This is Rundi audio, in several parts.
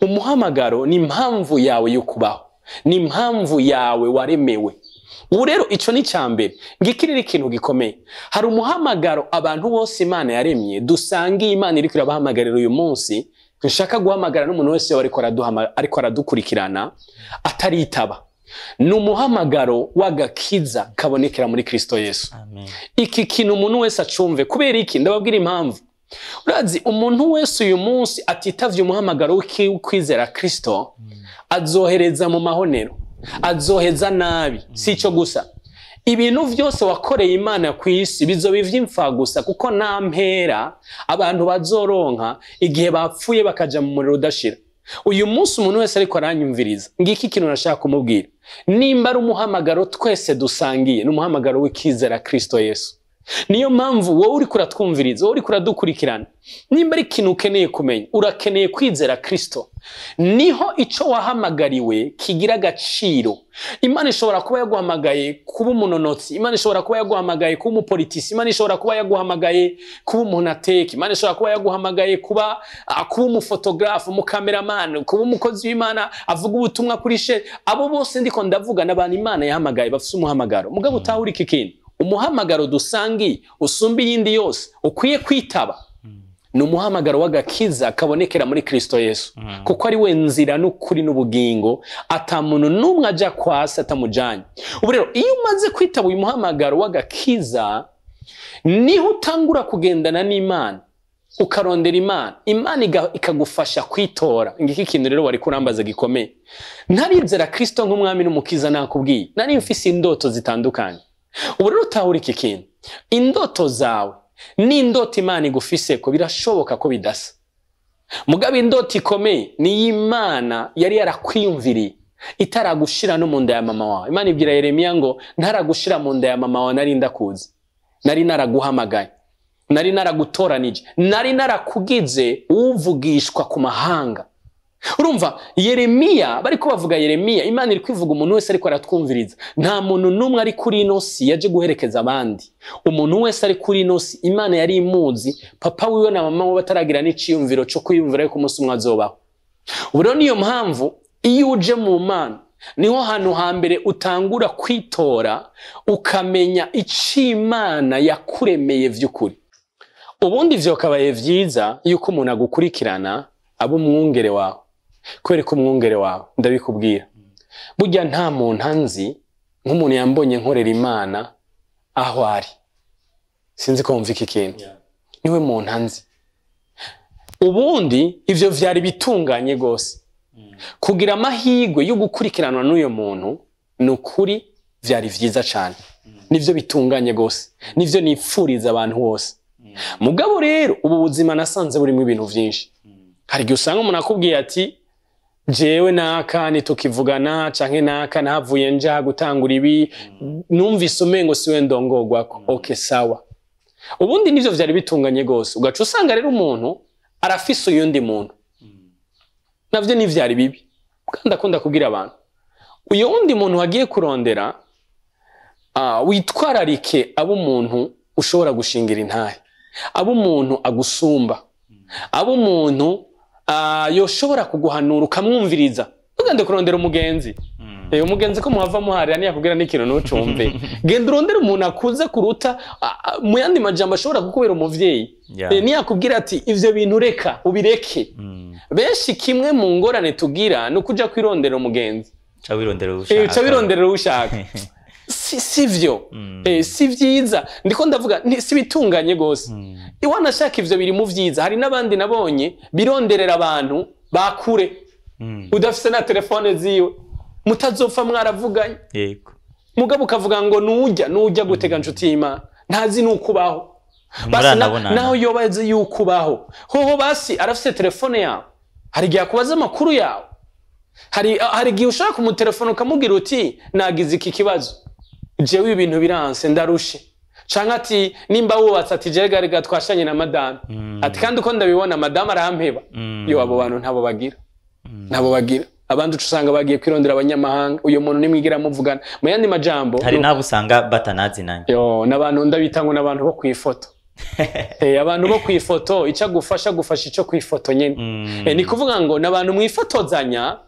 Umuhamagaro ni impamvu yawe yo kubaho, ni impamvu yawe waremewe. Ubu rero ico ni icambere. Ngiki rero ikintu gikomeye, hari umuhamagaro abantu bose Imana yaremye dusangiye. Imana iriko irabahamagarira uyu munsi. Nshaka guhamagara n'umuntu wese yoba ariko aradukurikirana ataritaba. Ni umuhamagaro w'agakiza kabonekera muri Kristo Yesu. Amen. Iki kintu umuntu wese acumve. Kubera iki? Ndababwira impamvu. Urazi, umuntu wese uyu munsi atitavye umuhamagaro w'ukwizera Kristo azohereza mu mahonero, azoheza nabi. Si ico gusa, ibintu vyose wakoreye Imana ku isi bizoba ivy'imfa gusa, kuko nta mpera abantu bazoronka igihe bapfuye bakaja mu muriro udashira. Uyu munsi umuntu wese ariko aranyumviriza, ngiki ikintu nashaka kumubwira: nimba ari umuhamagaro twese dusangiye, ni umuhamagaro w'ikizera Kristo Yesu. Niyo mpamvu wowe uriko uratwumviriza, wowe uriko uradukurikirana, nimba ari ikintu ukeneye kumenya, urakeneye kwizera Kristo. Niho ico wahamagariwe kigira agaciro. Imana ishobora kuba yaguhamagaye kuba umunonotsi, Imana ishobora kuba yaguhamagaye kuba umupolitisi, Imana ishobora kuba yaguhamagaye kuba umuntu ateka, Imana ishobora kuba yaguhamagaye kuba umufotografe, umukameramani, kuba umukozi w'Imana avuga ubutumwa kuri chaîne. Abo bose ndiko ndavuga n'abantu Imana yahamagaye, bafise umuhamagaro. Mugabo utahura iki kintu: umuhamagaro dusangiye usumba iyindi yose ukwiye kwitaba ni umuhamagaro w'agakiza kabonekera muri Kristo Yesu, kuko ari we nzira n'ukuri n'ubugingo, ata muntu n'umwe aja kwa Se atamujanye. Ubu rero iyo umaze kwitaba uyu muhamagaro w'agakiza, niho utangura kugendana n'Imana, ukarondera Imana, Imana ikagufasha kwitora. Ngiki ikintu rero wari kurambaza gikomeye. Ntarizera Kristo nk'umwami n'umukiza, nakubwiye nari mfise indoto zitandukanye. Ubu rero utahura iki kintu: indoto zawe n'indoto Imana igufise ko birashoboka ko bidasa. Mugabo indoto ikomeye ni Imana yari yarakwiyumviriye itaragushira no mu nda ya mama wawe. Imana ibwira Yeremiya ngo: "Ntaragushira mu nda ya mama wawe nari ndakuzi, nari naraguhamagaye, nari naragutoranije, nari narakugize uvugishwa ku mahanga." Urumva Yeremiya, bariko bavuga Yeremiya, Imana iri kwivuga umuntu wese ariko aratwumviriza. Nta muntu n'umwe ari kuri ino si yaje guherekeza abandi. Umuntu wese ari kuri ino si, Imana yari imuzi papa wiwe na mama we bataragira n'iciyumviro co kwiyumvira yuko umunsi umwe azobaho. Ubu rero niyo mpamvu iyo uje mu Mana, niho hantu hambere utangura kwitora, ukamenya ico Imana yakuremeye vy'ukuri. Ubundi vyokabaye vyiza yuko umuntu agukurikirana aba umwungere wawe. Kubera ko umwungere wawe, ndabikubwira, burya nta muntu anzi nk'umuntu yambonye nkorera Imana aho ari. Sinzi ko wumva iki kintu. Niwe muntu anzi. Ubundi ivyo vyari bitunganye gose. Kugira amahirwe yo gukurikiranwa n'uyo muntu, ni ukuri vyari vyiza cane, nivyo bitunganye gose, nivyo nipfuriza abantu bose. Mugabo rero ubu buzima nasanze burimo ibintu vyinshi. Hari igihe usanga umuntu akubwiye ati: "Jewe naka nitukivugana, canke naka nahavuye nja gutangura ibi, numvise umengo siwe ndongogwako." Okay, sawa. Ubundi nivyo vyari bitunganye gose. Ugaca usanga rero umuntu arafise uyundi muntu, navyo ntivyari bibi. Kandi akunda kubwira abantu, uyo wundi muntu wagiye kurondera, witwararike abo umuntu ushobora gushingira intahe, abo umuntu agusumba, abo umuntu yoshobora kuguhanura ukamwumviriza. Ugende kurondera umugenzi. Umugenzi ko muhava muharira, ntiyakubwira n'ikintu ntucumve. Genda urondere umuntu akuze kuruta, mu yandi majambo ashobora kukubera umuvyeyi. Niyakubwira ati: "Ivyo bintu reka ubireke." Benshi kimwe mu ngorane tugira ni ukuja kwirondera umugenzi. Ca wirondera Uca ushaka. wirondera ushaka. Si vyo. Si vyiza, ndiko ndavuga si bitunganye gose. Iwanashaka ivyo biri mu vyiza. Hari n'abandi nabonye bironderera abantu bakure, udafise na telefone ziwe, mutazopfa mwaravuganye. Mugabo ukavuga ngo nujya nujya gutega nshuti y'Imana, ntazi nukubaho. Basi Muranabonana. naho yoba azi yuko ubaho hoho, basi arafise telefone yawe, hari igihe akubaza amakuru yawe, hari igihe ushaka kumutelefona ukamubwira uti: "Nagize iki kibazo, jewe ibintu biranse, ndarushe." Canke ati nimba wubatse, ati: "Jewe garega twashanye na madame," ati: "Kandi uko ndabibona madame arampeba." Yo, abo bantu ntabo bagira, ntabo bagira. Abandi uca usanga bagiye kwirondera abanyamahanga. Uyo muntu nimwigira muvugana, mu yandi majambo Hari n'abo usanga batanazinanye. Yo, n'abantu ndabita ngo n'abantu bo kw'ifoto. Abantu bo kwifoto ico agufasha gufasha ico kwifoto nyene. Ni kuvuga ngo n'abantu mwifotozanya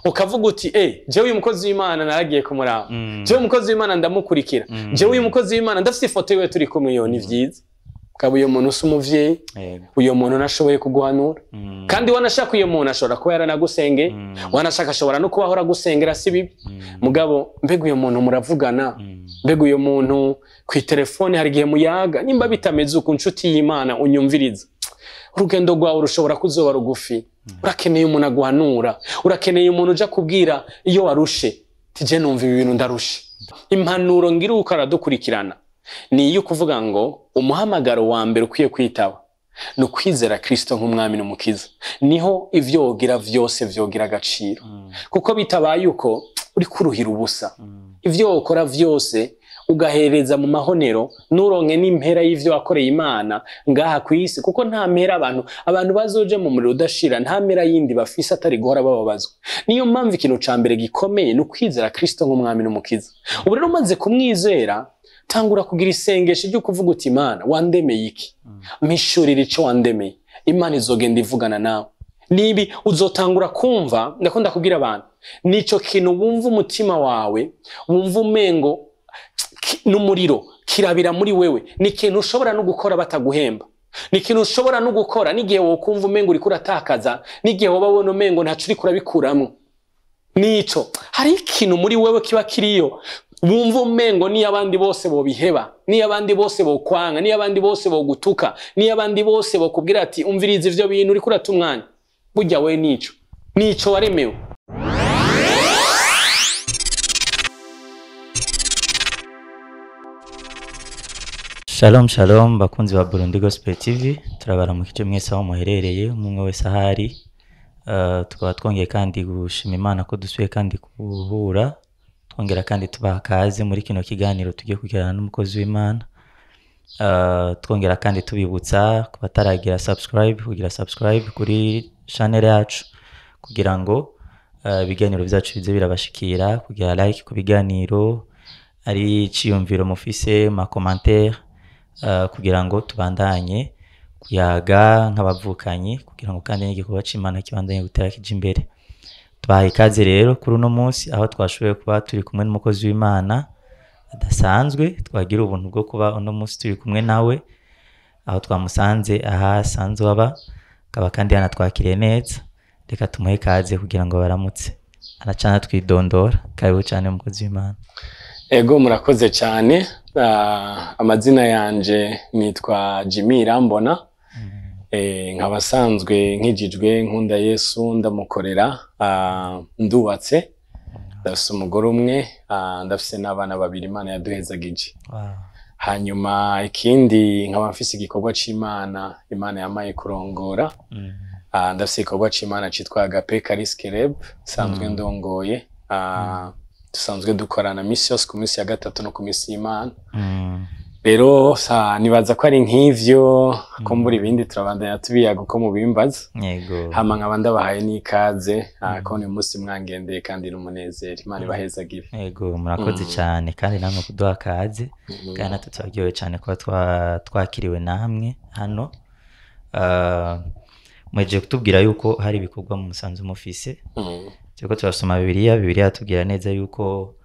ukavuga uti jewe uyu mukozi w'Imana naragiye kumuraba, jewe umukozi w'Imana ndamukurikira, jewe uyu mukozi w'Imana ndafise ifoto yiwe turi kumwe, yo ni vyiza. Kaba uyo muntu usa umuvyeyi, uyo muntu nashoboye kuguhanura, kandi wanashaka uyo muntu ashobora kuba yaranagusengeye, wanashaka ashobora no kuba ahora agusengera, si bibi. Mugabo mbega uyo muntu muravugana, mbega uyo muntu kw'itelefone hari igihe muyaga, nimba bitameze uku nshuti y'Imana unyumviriza, urugendo rwawe rushobora kuzoba rugufi. Urakeneye umuntu aguhanura, urakeneye umuntu uja kubwira iyo warushe, tije numva ibi bintu ndarushe. Impanuro ngira uko aradukurikirana ni iyo kuvuga ngo umuhamagaro wa mbere ukwiye kwitaba ni ukwizera Kristo nk'umwami n'umukiza, niho ivyo wogira vyose vyogira agaciro. Kuko bitabaye uko uri kuruhira ubusa, ivyo wokora vyose ugahereza mu mahonero, nuronke n'impera y'ivyo wakoreye Imana ngaha kw'isi, kuko nta mpera abantu bazoja mu muriro udashira, nta mpera yindi bafise atari guhora bababazwa. Niyo mpamvu ikintu ca mbere gikomeye ni ukwizera Kristo nk'umwami n'umukiza. Ubu rero umaze kumwizera, tangura kugira isengesho ryo kuvuga uti Imana wandemeye iki, mpishurira ico wandemeye. Imana izogenda ivugana nawe. Nibi uzotangura kumva, ndakunda kubwira abantu, nico kintu wumva umutima wawe wumva umengo n'umuriro kirabira muri wewe, ni ikintu ushobora no gukora bataguhemba, ni ikintu ushobora no gukora n'igihe wokumva umengo uriko uratakaza, n'igihe woba ubona umengo ntaco uriko urabikuramwo. Nico hari ikintu muri wewe kiba kiriyo wumva umengo niyo abandi bose bobiheba, niyo abandi bose bokwanga, niyo abandi bose bogutuka, niyo abandi bose bokubwira ati umviriza ivyo bintu uriko urata umwanya, burya we nico waremewe. Shalom shalom bakunzi ba Burundi Gospel TV, turabaramukije mwese aho muherereye, umwe wese ahari. Tukaba twongeye kandi gushima Imana ko dusuye kandi kuhura, twongera kandi tubaha kaze muri kino kiganiro tugiye kugirana n'umukozi w'Imana. Twongera kandi tubibutsa kubataragira subscribe, kugira subscribe kuri channel yacu kugira ngo ibiganiro byacu bize birabashikira, kugira like ku biganiro, ari ciyumviro mufise ma commentaire, kugira ngo tubandanye kuyaga nk'abavukanyi, kugira ngo kandi n'igikorwa c'Imana kibandanye gutera kija imbere. Tubahaye ikaze rero kuri uno munsi aho twashoboye kuba turi kumwe n'umukozi w'Imana adasanzwe, twagira ubuntu bwo kuba uno munsi turi kumwe nawe, aho twamusanze aha asanzwe aba, akaba kandi yanatwakiriye neza. Reka tumuhe ikaze kugira ngo baramutse, anacana twidondora. Karibu cyane umukozi w'Imana. Ego, murakoze cyane. Amazina yanje nitwa Jimmy Irambona. Nkaba nsanzwe nkijijwe, nkunda Yesu, ndamukorera, ndubatse, ndafise umugore umwe, ndafise n'abana babiri Imana yaduhezagije. Hanyuma ikindi nkaba mfise igikorwa c'Imana, Imana yamaye kurongora. Ndafise igikorwa c'Imana citwa Agape Charis Kereb, nsanzwe ndongoye. Dusanzwe dukorana misi yose ku misi ya gatatu no ku misi y'Imana. Rero nibaza ko ari nk'ivyo, kumbura ibindi turabandanya tubiyaga uko mubimbaza. Hama nkaba ndabahaye n'ikaze, ko uyu munsi mwangendeye kandi n'umunezero. Imana ibahezagire. Yego, murakoze cyane kandi namwe kuduha kaze, kandi natwe turaryohewe cyane kuba twakiriwe namwe hano. Mweje kutubwira yuko hari ibikorwa mu musanzu mufise. Turiko turasoma Bibiliya, Bibiliya yatubwira neza yuko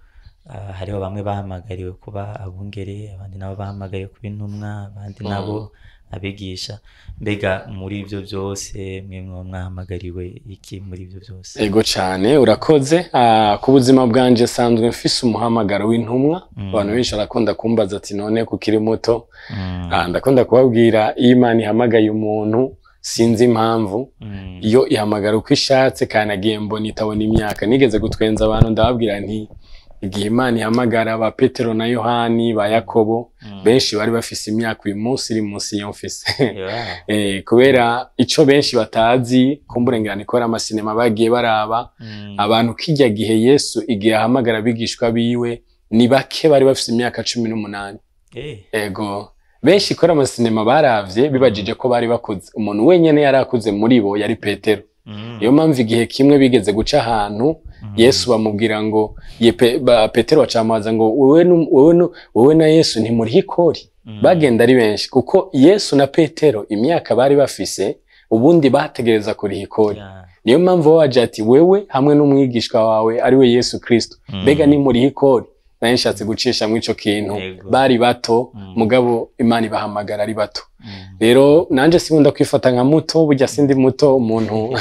hariho bamwe bahamagariwe kuba abungere, abandi nabo bahamagariwe kuba intumwa, abandi nabo abigisha. Mbega muri ivyo byose mwe mwahamagariwe iki muri ivyo byose? Ego cyane, urakoze. Ku buzima bwanje sanzwe mfise umuhamagaro w'intumwa. Abantu benshi barakunda kumbaza ati none kukiri muto. Ndakunda kubabwira iyo Imana ihamagaye umuntu sinzi impamvu, iyo ihamagara uko ishatse, kandi agiye mbona itabona imyaka. Nigeze gutwenza abantu ndababwira nti igihe Imana ihamagara ba Petero na Yohani ba Yakobo, benshi bari bafise imyaka uyu munsi iri munsi iyo mfise. Kubera ico benshi batazi, kumburengera kubera amasinema bagiye baraba, abantu kijya gihe Yesu igihe ahamagara abigishwa biwe ni bake bari bafise imyaka 18. Ego, benshi kora amasinema baravye bibajije ko bari bakuze. Umuntu wenyene yarakuze muri bo yari Petero. Iyo mpamvu igihe kimwe bigeze guca ahantu Yesu bamubwira ngo Petero acamaza ngo wewe na Yesu ntimuri ikori. Bagenda ari benshi kuko Yesu na Petero imyaka bari bafise ubundi bategereza kuriha ikori. Niyo mpamvu waje ati wewe hamwe n'umwigishwa wawe ari we Yesu Kristo, mbega ni muriha ikori? Nari nshatse gucisha muri ico kintu. Bari bato, mugabo Imana ibahamagara ari bato. Rero nanje sinkunda kwifata nka muto, burya sindi muto, umuntu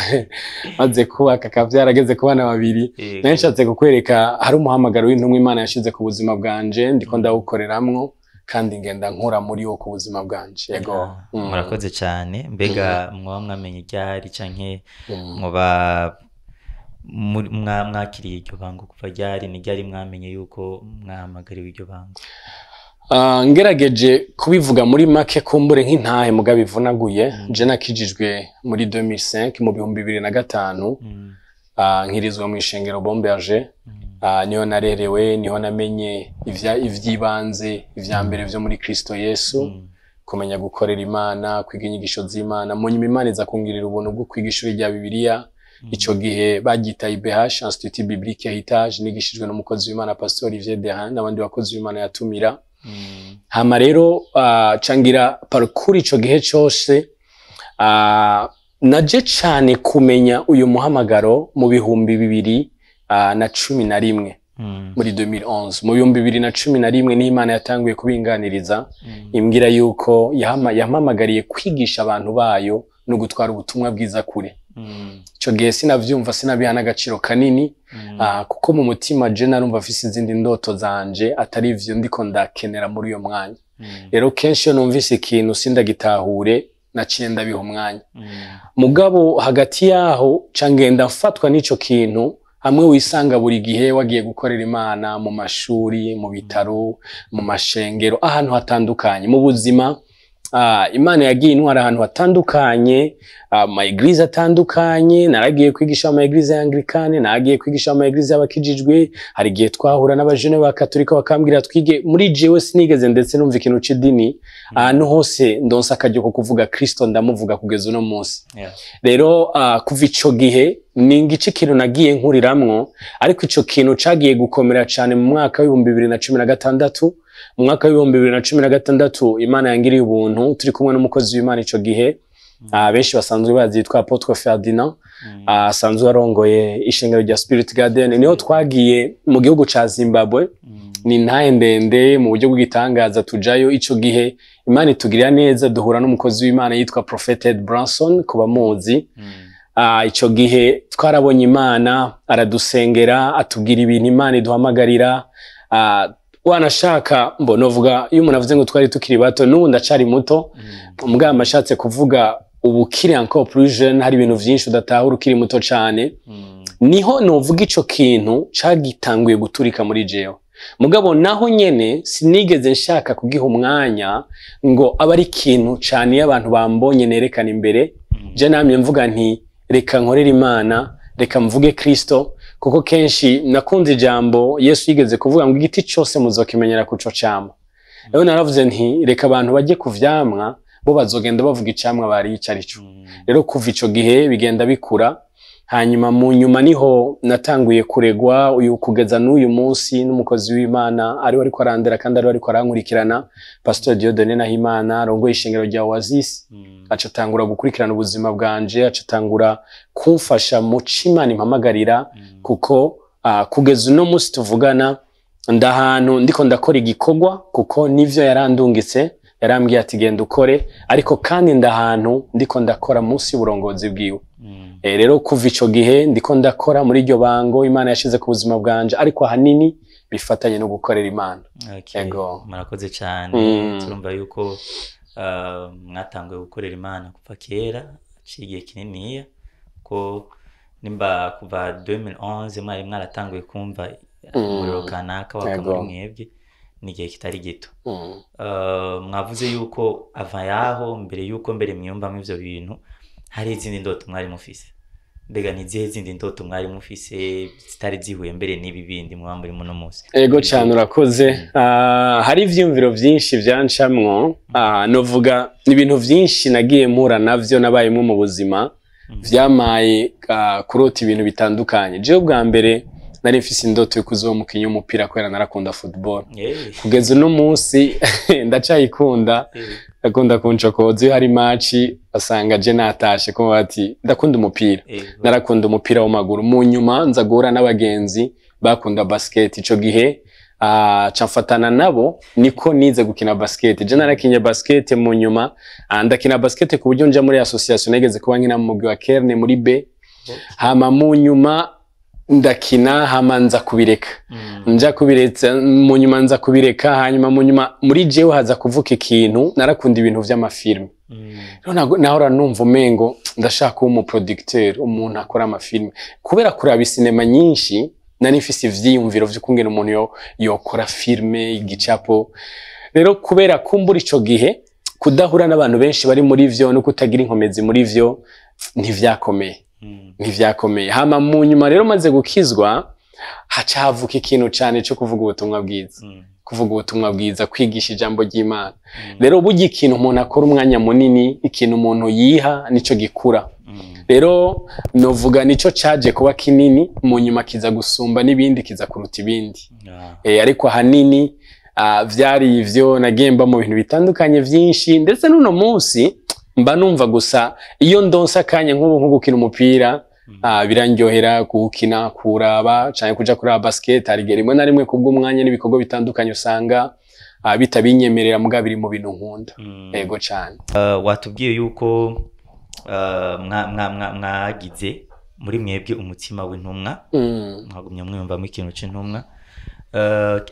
maze kubaka akavyara ageze ku bana babiri. Nari nshatse kukwereka hari umuhamagaro w'intumwa Imana yashize ku buzima bwanje, ndiko ndawukoreramwo kandi ngenda nkura muri wo ku buzima bwanje. Yego. Murakoze cyane. Mbega mwaba mwamenye ryari canke muba mwakiriye iryo bango kuva ryari? Ni ryari mwamenye yuko mwahamagariwe iryo bango? Ngerageje kubivuga muri make, kumbure nk'intahe mugabo ivunaguye, je nakijijwe muri 2005, mu 2005. Nkirizwa mu ishengero Bomberger. Niho narerewe, niho namenye ivy'ibanze, ivya mbere vyo muri Kristo Yesu, kumenya gukorera Imana, kwiga inyigisho z'Imana. Mu nyuma Imana iza kungirira ubuntu bwo kwiga ishuri rya Bibiliya. Ico gihe baryita IBH, Institut Biblique Heritage, nigishijwe n'umukozi w'Imana Pastor Olivier Dehan n'abandi bakozi b'Imana yatumira. Hama rero cangira parcours ico gihe cose, naje cane kumenya uyu muhamagaro mu 2011. Muri 2011, mu 2011, niho Imana yatanguye kubinganiriza, imbwira yuko yampamagariye kwigisha abantu bayo no gutwara ubutumwa bwiza kure. Ico gihe sinavyumva, sinabiha n'agaciro kanini, kuko mu mutima je narumva afise izindi ndoto zanje atari ivyo ndiko ndakenera muri uyo mwanya. Rero kenshi iyo numvise ikintu sindagitahure, naciye ndabiha umwanya. Mugabo hagati yaho ca ngenda mfatwa n'ico kintu, hamwe wisanga buri gihe wagiye gukorera Imana mu mashuri, mu bitaro, mu mashengero, ahantu hatandukanye mu buzima. Imana yagiye intwara ahantu hatandukanye, ama église atandukanye. Naragiye kwigisha ama église ya Anglikane, naragiye kwigisha ama église y'abakijijwe. Hari igihe twahura n'abajene ba Katolika bakambwira twige. Muri jewe sinigeze ndetse numva ikintu c'idini. Ahantu hose ndonsa akaryo ko kuvuga Kristo ndamuvuga kugeza uno munsi. Rero kuva ico gihe ni ngice kintu nagiye nkuriramwo, ariko ico kintu cagiye gukomera cane mu mwaka w'2016. Mu mwaka w'2016 Imana yangiriye ubuntu, turi kumwe n'umukozi w'Imana ico gihe, benshi basanzwe bazi, yitwa Apotre Ferdinand, asanzwe arongoye ishengero rya Spirit Garden. Niho twagiye mu gihugu ca Zimbabwe. Ni ntahe ndende, mu buryo bw'igitangaza tujayo. Ico gihe Imana itugirira neza, duhura n'umukozi w'Imana yitwa Prophet Ed Branson, ku bamuzi. Ico gihe twarabonye Imana, aradusengera, atubwira ibintu Imana iduhamagarira. Wanashaka mbona uvuga iyo umuntu avuze ngo twari tukiri bato, n'ubu ndacari muto. Mugabo ashatse kuvuga ubu ukiri encore plus jeune, hari ibintu vyinshi udatahura ukiri muto cane. Niho novuga ico kintu cagitanguye guturika muri jewe. Mugabo naho nyene sinigeze nshaka kugiha umwanya ngo abe ari ikintu cane iyo abantu bambonye nerekana imbere. Je namye mvuga nti reka nkorere Imana, reka mvuge Kristo, kuko kenshi nakunze ijambo Yesu yigeze kuvuga ngo igiti cose muzokimenyera kuco cama. Rero naravuze nti reka abantu bajye ku vyamwa, bo bazogenda bavuga icamwa bariye ico arico. Rero kuva ico gihe bigenda bikura. Hanyuma mu nyuma niho natanguye kuregwa uyu kugeza n'uyu munsi n'umukozi w'Imana ariwe ariko arandera kandi ariwe ariko arankurikirana, Pastor Dieudonné Nahimana arongoye ishengero rya Oasis. Aca atangura gukurikirana ubuzima bwanje, aca atangura kumfasha mu co Imana impamagarira, kuko kugeza uno munsi tuvugana ndahantu ndiko ndakora igikorwa, kuko nivyo yarandungitse, yarambwiye ati genda ukore, ariko kandi ndahantu ndiko ndakora munsi y'uburongozi bwiwe. Rero kuva ico gihe ndiko ndakora muri iryo bango Imana yashize ku buzima bwanje, ariko ahanini bifatanye no gukorera Imana. Okay. Ego. Murakoze cyane. Turumva yuko mwatanguye gukorera Imana kuva kera, haciye igihe kininiya, ko nimba kuva 2011 mwari mwaratanguye kumva umuriro kanaka waka muri mwebwe, ni igihe kitari gito. Mwavuze yuko ava yaho, mbere yuko mbere mwiyumvamo ivyo bintu, hari izindi ndoto mwari mufise. Mbega ni izihe zindi ndoto mwari mufise zitari zihuye mbere n'ibi bindi mwaba muri muno munsi? Ego cyane, urakoze. Hari ivyiyumviro vyinshi vyancamwo. Novuga ibintu vyinshi nagiye mpura navyo, nabayemwo mu buzima, vyamaye kurota ibintu bitandukanye. Jewe bwa mbere Nari mfise indoto yo kuzoba umukinyi w'umupira kubera narakunda football. Kugeza uno munsi ndacayikunda. Ndakunda kuncokoza iyo hari match, asanga je natashe ko bati ndakunda umupira. Narakunda umupira w'amaguru, mu nyuma nza guhura n'abagenzi bakunda basket. Ico gihe ca mfatana nabo, niko nize gukina basket. Je narakinye basket, mu nyuma ndakina basket ku buryo nja muri association, nageze kuba nkina mu mugwi wa Kerne muri B. Hama mu nyuma ndakina, hama nza kubireka. Nja kubiretsa, mu nyuma nza kubireka. Hanyuma mu nyuma muri jewe haza kuvuka ikintu, narakunda ibintu vy'amafilme. Rero nahora numva umengo ndashaka kuba umuproducteur, umuntu akora amafilme, kubera kuraba isinema nyinshi. Nari mfise ivyiyumviro vy'ukungene umuntu yokora filme, igicapo. Rero kubera kumbura ico gihe kudahura n'abantu benshi bari muri vyo no kutagira inkomezi muri vyo, ntivyakomeye, ntivyakomeye. Hama mu nyuma rero maze gukizwa, haca havuka ikintu cane co kuvuga ubutumwa bwiza, kuvuga ubutumwa bwiza, kwigisha ijambo ry'Imana. Rero burya ikintu umuntu akora umwanya munini, ikintu umuntu yiha, nico gikura. Rero novuga nico caje kuba kinini mu nyuma, kiza gusumba n'ibindi, kiza kuruta ibindi. Ariko ahanini vyari ivyo. Nagiye mba mu bintu bitandukanye vyinshi, ndetse n'uno munsi mba numva gusa iyo ndonsa akanya nk'ubu nko gukina umupira, birandyohera kuwukina, kuraba canke kuja kuraba basket. Hari igihe rimwe na rimwe kubw'umwanya n'ibikorwa bitandukanye usanga bitabinyemerera, mugabo biri mu bintu nkunda. Yego cane. Watubwiye yuko mwagize muri mwebwe umutima w'intumwa, mwagumye mwiyumvamo ikintu c'intumwa.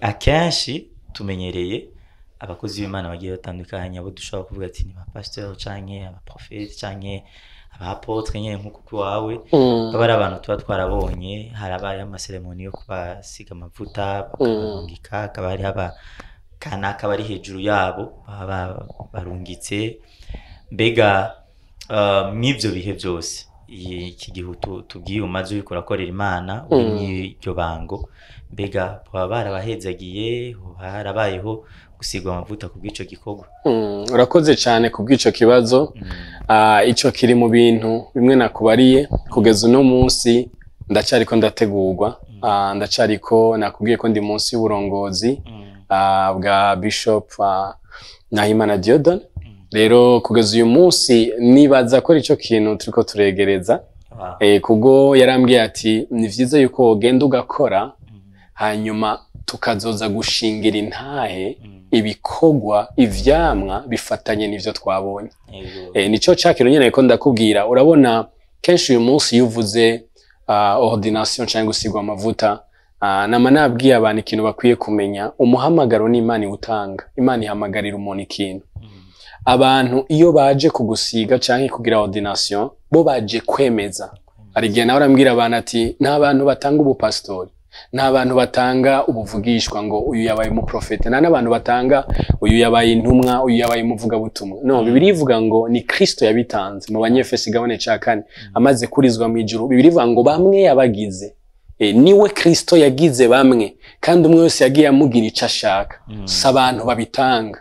Akenshi tumenyereye abakozi b'Imana bagiye batandukanye, abo dushobora kuvuga ati ni ba pasteur canke abaprofete canke aba apôtre nyene nk'uko wawe, baba ari abantu tuba twarabonye harabaye amaseremoni yo kubasiga amavuta, bakabarungika, hakaba hariho aba kanaka bari hejuru yabo baba barungitse. Mbega mw'ivyo bihe byose, iki gihe tubwiye umaze uriko urakorera Imana, uri mw'iryo bango, mbega baba barabahezagiye, hoba harabayeho gusigwa amavuta ku bw'ico gikorwa? Urakoze cyane ku bw'ico kibazo. Ico kiri mu bintu bimwe nakubariye. Kugeza uno munsi ndacariko ndategurwa. Ndacariko, nakubwiye ko ndi munsi y'uburongozi bwa Bishop Nahimana Diodon. Rero kugeza uyu munsi nibaza ko ico kintu turiko turegereza. Kubwo yarambwiye ati ni vyiza yuko wogenda ugakora, hanyuma tukazoza gushingira intahe ibikorwa, ivyamwa bifatanye n'ivyo twabonye. Nico ca kintu nyene ko ndakubwira. Urabona kenshi uyu munsi iyo uvuze ordination cyangwa gusigwa amavuta, nama nabwiye abantu ikintu bakwiye kumenya: umuhamagaro ni Imana iwutanga. Imana ihamagarira umuntu ikintu. Abantu iyo baje kugusiga canke kugira ordination, bo baje kwemeza. Hari igihe nawe arambwira abantu ati nta bantu batanga ubupasitori, nta bantu batanga ubuvugishwa ngo uyu yabaye umuprofete, nta n'abantu batanga uyu yabaye intumwa, uyu yabaye umuvugabutumwa. No, Bibiliya ivuga ngo ni Kristo yabitanze mu Banyefesi igabane ca 4, amaze kurizwa mu ijuru. Bibiliya ivuga ngo bamwe yabagize, niwe Kristo yagize bamwe, kandi umwe wese yagiye amugira ico ashaka. Si abantu babitanga.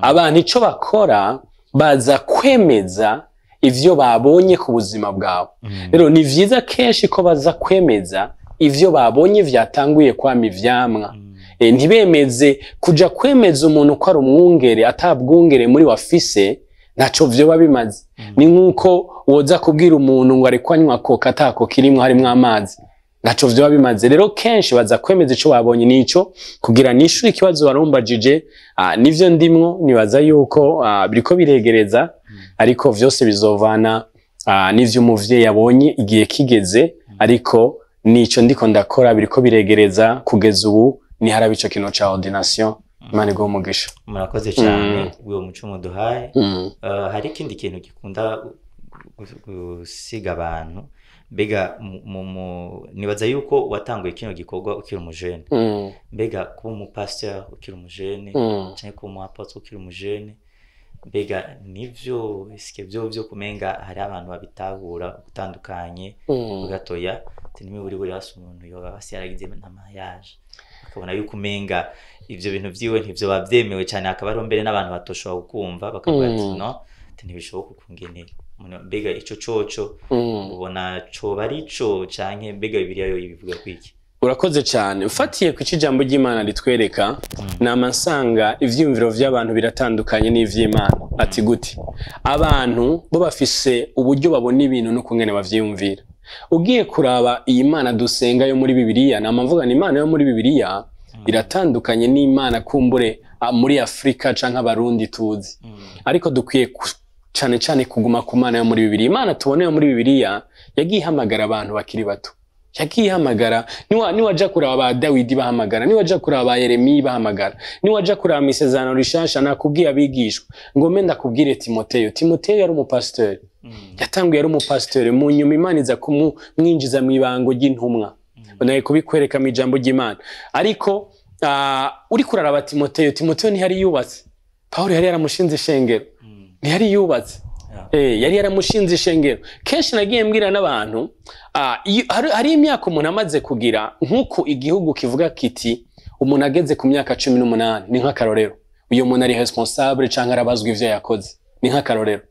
Abantu ico bakora, baza kwemeza ivyo babonye ku buzima bwawe. Rero ni vyiza kenshi ko baza kwemeza ivyo babonye vyatanguye kwama ivyamwa. Ntibemeze kuja kwemeza umuntu ko ari umwungere atabwungere muri wafise, ntaco vyoba bimaze. Ni nk'uko woza kubwira umuntu ngo ariko anywa Coca ata Coca irimwo, harimwo amazi, ntaco vyoba bimaze. Rero kenshi baza kwemeza ico babonye. Nico kugira nishure ikibazo warumbajije. Nivyo ndimwo, nibaza yuko biriko biregereza, ariko vyose bizovana n'ivyo umuvyeyi yabonye igihe kigeze. Ariko nico ndiko ndakora, biriko biregereza. Kugeza ubu niharaba ico kintu ca ordination. Imana iguhe umugisha. Murakoze cyane uwo muco muduhaye. Hari ikindi kintu gikunda gusiga abantu. Mbega nibaza yuko watanguye kino gikorwa ukiri umujene. Mbega kuba umupasiteri ukiri umujene canke kuba umu apôtre ukiri umujene, mbega nivyo eske vyo kumenga hari abantu babitahura gutandukanye, gatoya ati buri hasi umuntu yoba basi yaragize na mariage, bakabona yuko umenga ivyo bintu vyiwe ntivyo bavyemewe cyane, hakaba hariho mbere n'abantu batoshobora kukumva bakavuga ati no, ati ntibishoboka ukungene mbega ico coco ubona coba ari co, canke mbega Bibiliya yo ibivuga kwiki? Urakoze cyane. Mfatiye ku ijambo ry'Imana ritwereka, nama nsanga ivyiyumviro vy'abantu biratandukanye n'ivy'Imana. Ati gute? Abantu bo bafise uburyo babona ibintu n'ukungene bavyiyumvira. Ugiye kuraba iyi Mana dusenga yo muri Bibiliya, nama mvuga ni Imana yo muri Bibiliya iratandukanye n'Imana kumbure muri Afrika canke Abarundi tuzi. Ariko dukwiye cane cane kuguma ku Mana yo muri Bibiliya. Imana tubona yo muri Bibiliya yagiye ihamagara abantu bakiri bato. Yagiye ihamagara, niwaja kuraba ba Dawidi bahamagara, niwaja kuraba ba Yeremiya bahamagara, niwaja kuraba mu Isezerano Rishasha, nakubwiye abigishwa, ngome ndakubwire Timoteyo. Timoteyo yari umupasiteri. Yatanguye ari umupasiteri, mu nyuma Imana iza kumwinjiza mu ibango ry'intumwa. Naye kubikwereka mu ijambo ry'Imana. Ariko uriko uraraba Timoteyo, Timoteyo ntiyari yubatse. Pawulo yari yaramushinze ishengero. Ntiyari yubatse. Yari yaramushinze ishengero. Kenshi nagiye mbwira n'abantu, hari imyaka umuntu amaze kugira, nk'uko igihugu kivuga kiti umuntu ageze ku myaka 18 ni nk'akarorero. Uyo muntu ari responsable canke arabazwa ivyo yakoze. Ni nk'akarorero.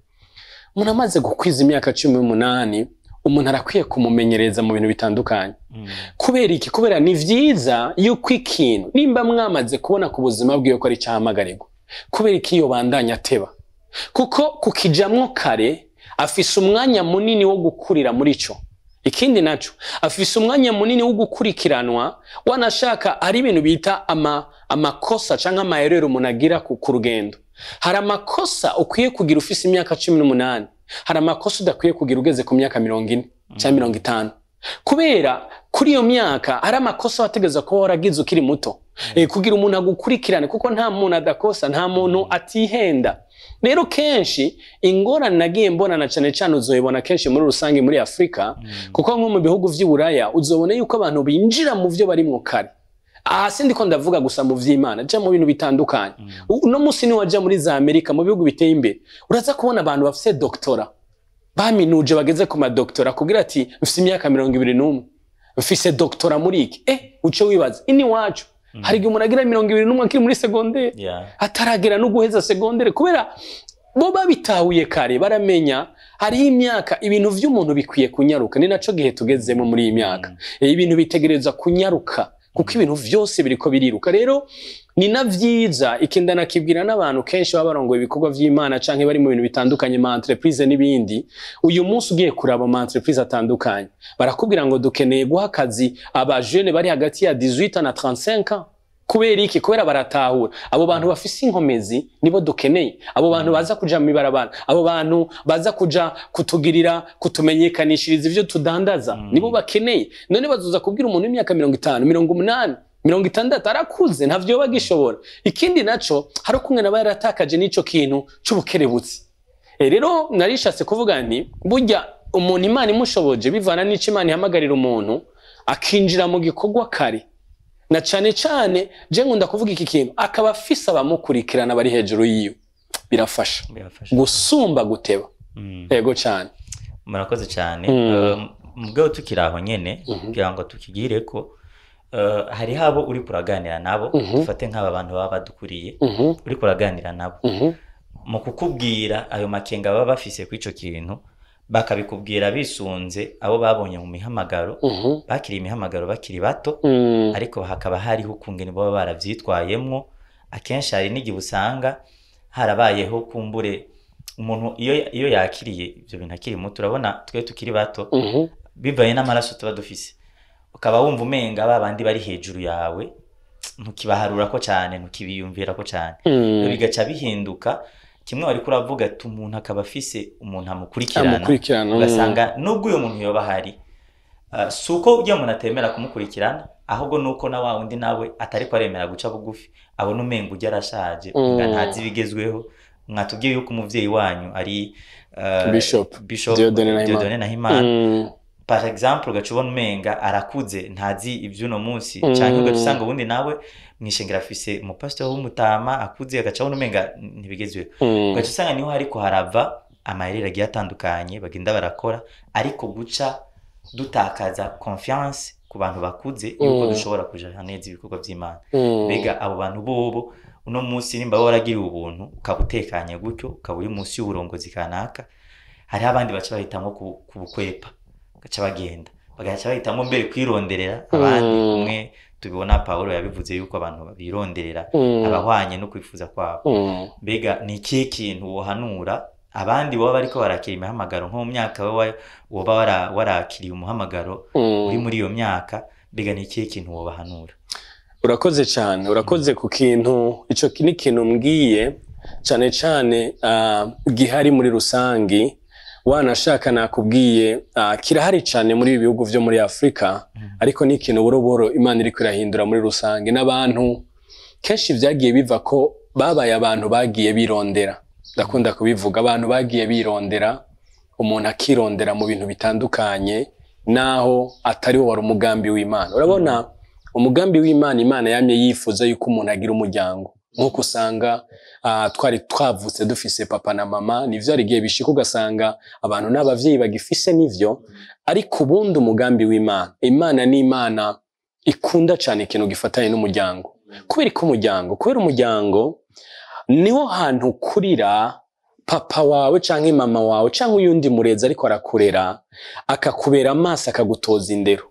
Umuntu amaze gukwiza imyaka 18, umuntu arakwiye kumumenyereza mu bintu bitandukanye. Kubera iki? Kubera ni vyiza yuko ikintu nimba mwamaze kubona ku buzima bwiwe ko ari cahamagarirwa, kubera iki iyo bandanya ateba? Kuko kukijamwo kare afise umwanya munini wo gukurira muri co. Ikindi naco, afise umwanya munini wo gukurikiranwa, wanashaka hari ibintu bita amakosa canke amaherero umuntu agira ku rugendo. Hari amakosa ukwiye kugira ufise imyaka 18, hari amakosa udakwiye kugira ugeze ku myaka 40 canke 50. Kubera kuri iyo myaka hari amakosa wategeza kuba waragize ukiri muto. Kugira umuntu agukurikirane, kuko nta muntu adakosa, nta muntu atihenda. Rero kenshi ingorane nagiye mbona na cane cane uzoyibona kenshi muri rusange muri Afrika, kuko nko mu bihugu vy'i Buraya uzobona yuko abantu binjira mu vyo barimwo kare. Aha sindiko ndavuga gusa mu vy'Imana, ja mu bintu bitandukanye. Uno musi ni waja muri za Amerika, mu bihugu biteye imbere, uraza kubona abantu bafise doctora, baminuje bageze ku madoktora, kugira ati mfise imyaka 21, mfise doctora muri iki. Uce wibaza ini wacu hari igihe umuntu agira 21 akiri muri secondaire, ataragera no guheza secondaire, kubera bo babitahuye kare, baramenya hariho imyaka ibintu vy'umuntu bikwiye kunyaruka. Ni naco gihe tugezemo muri iyi myaka. Ibintu bitegereza kunyaruka kuko ibintu vyose biriko biriruka. Rero ni na vyiza, ikindi nakibwira n'abantu kenshi baba barongoye ibikorwa vy'Imana canke bari mu bintu bitandukanye, ma entreprise n'ibindi. Uyu munsi ugiye kuraba ma entreprise atandukanye, barakubwira ngo dukeneye guha akazi aba jeune bari hagati ya 18 na 35 ans. Kubera iki? Kubera baratahura abo bantu bafise inkomezi nibo dukeneye, abo bantu baza kuja mu ibarabara, abo bantu baza kuja kutugirira, kutumenyekanishiriza ivyo tudandaza, nibo bakeneye. None bazoza kubwira umuntu w'imyaka 50, 80, 60 arakuze, ntavyo bagishobora. Ikindi naco, hari kumwe naba yaratakaje n'ico kintu c'ubukerebutsi. Rero narishatse kuvuga nti burya umuntu Imana imushoboje, bivana n'ico Imana ihamagarira umuntu, akinjira mu gikorwa kare. Na cane cane je nkunda kuvuga iki kintu, akaba afise abamukurikirana bari hejuru yiwe, birafasha gusumba guteba. Yego cane. Murakoze cane. Mugabo tukiri aho nyene, kugira ngo tukigire ko hari habo uri kuraganira nabo, dufate nk'aba bantu baba badukuriye, uri kuraganira nabo mu kukubwira ayo makenga baba bafise kw'ico kintu, bakabikubwira bisunze abo babonye mu mihamagaro, bakiri imihamagaro bakiri bato, ariko hakaba hariho ukungene baba baravyitwayemwo. Akenshi hari n'igihe usanga harabayeho kumbure umuntu iyo yakiriye ivyo bintu akiri muto. Urabona twe tukiri bato, bivanye n'amaraso tuba dufise, ukaba wumva umenga ba bandi bari hejuru yawe ntukibaharurako cane, ntukibiyumvirako cane. Bigaca bihinduka kimwe wariko uravuga ati umuntu akaba afise umuntu amukurikirana, ugasanga nubwo uyo muntu yoba ahari, si uko uyo muntu atemera kumukurikirana, ahubwo nuko na wa wundi nawe atariko aremera guca bugufi, abona umenga urya arashaje, umenga ntazi ibigezweho. Mwatubwiye yuko umuvyeyi wanyu ari Bishop Dieudonné Nahimana. Par exemple, ugaca ubona umenga arakuze ntazi ivy'uno munsi, canke ugaca usanga ubundi nawe mwishengera afise umupasiteri w'umutama akuze, agaca abona umenga ntibigezweho. Ugaca usanga niho hariko harava amayeri agiye atandukanye bagenda barakora, ariko guca dutakaza confiance ku bantu bakuze yuko dushobora kuja neza ibikorwa vy'Imana. Mbega abo bantu bobo uno munsi nimba waragiriwe ubuntu ukaba utekanye gutyo, ukaba uri munsi y'uburongozi kanaka, hariho abandi baca bahitamwo kubukwepa, gaca bagenda. Bagaca bahitamo mbere kwironderera abandi. Kumwe tubibona Pawulo yabivuze yuko abantu bironderera abahwanye no kwifuza kwabo. Mbega ni ikihe kintu wohanura abandi baba bariko barakira imihamagaro, nko mu myaka wowe woba warakiriye umuhamagaro, uri muri iyo myaka, mbega ni ikihe kintu wobahanura? Urakoze cyane, urakoze ku kintu ico. Ni ikintu mbwiye cyane cyane gihari muri rusangi, wanashaka nakubwiye, kirahari cyane muri ibi bihugu vyo muri Afurika, ariko ni ikintu buhoro buhoro Imana iriko irahindura muri rusange. N'abantu kenshi vyagiye biva ko babaye abantu bagiye birondera. Ndakunda kubivuga, abantu bagiye birondera, umuntu akirondera mu bintu bitandukanye naho atari wo wari umugambi w'Imana. Urabona, umugambi w'Imana, Imana yamye yifuza yuko umuntu agira umuryango, nk'uko usanga twari twavutse dufise papa na mama. Nivyo, hari igihe bishika ugasanga abantu n'abavyeyi bagifise, nivyo, ariko ubundi umugambi w'Imana, Imana ni Imana ikunda cyane ikintu gifatanye n'umuryango. Kubera ko umuryango, kubera umuryango niho hantu ukurira. Papa wawe canke mama wawe canke uyundi murezi ariko arakurera, akakubera amaso, akagutoza indero.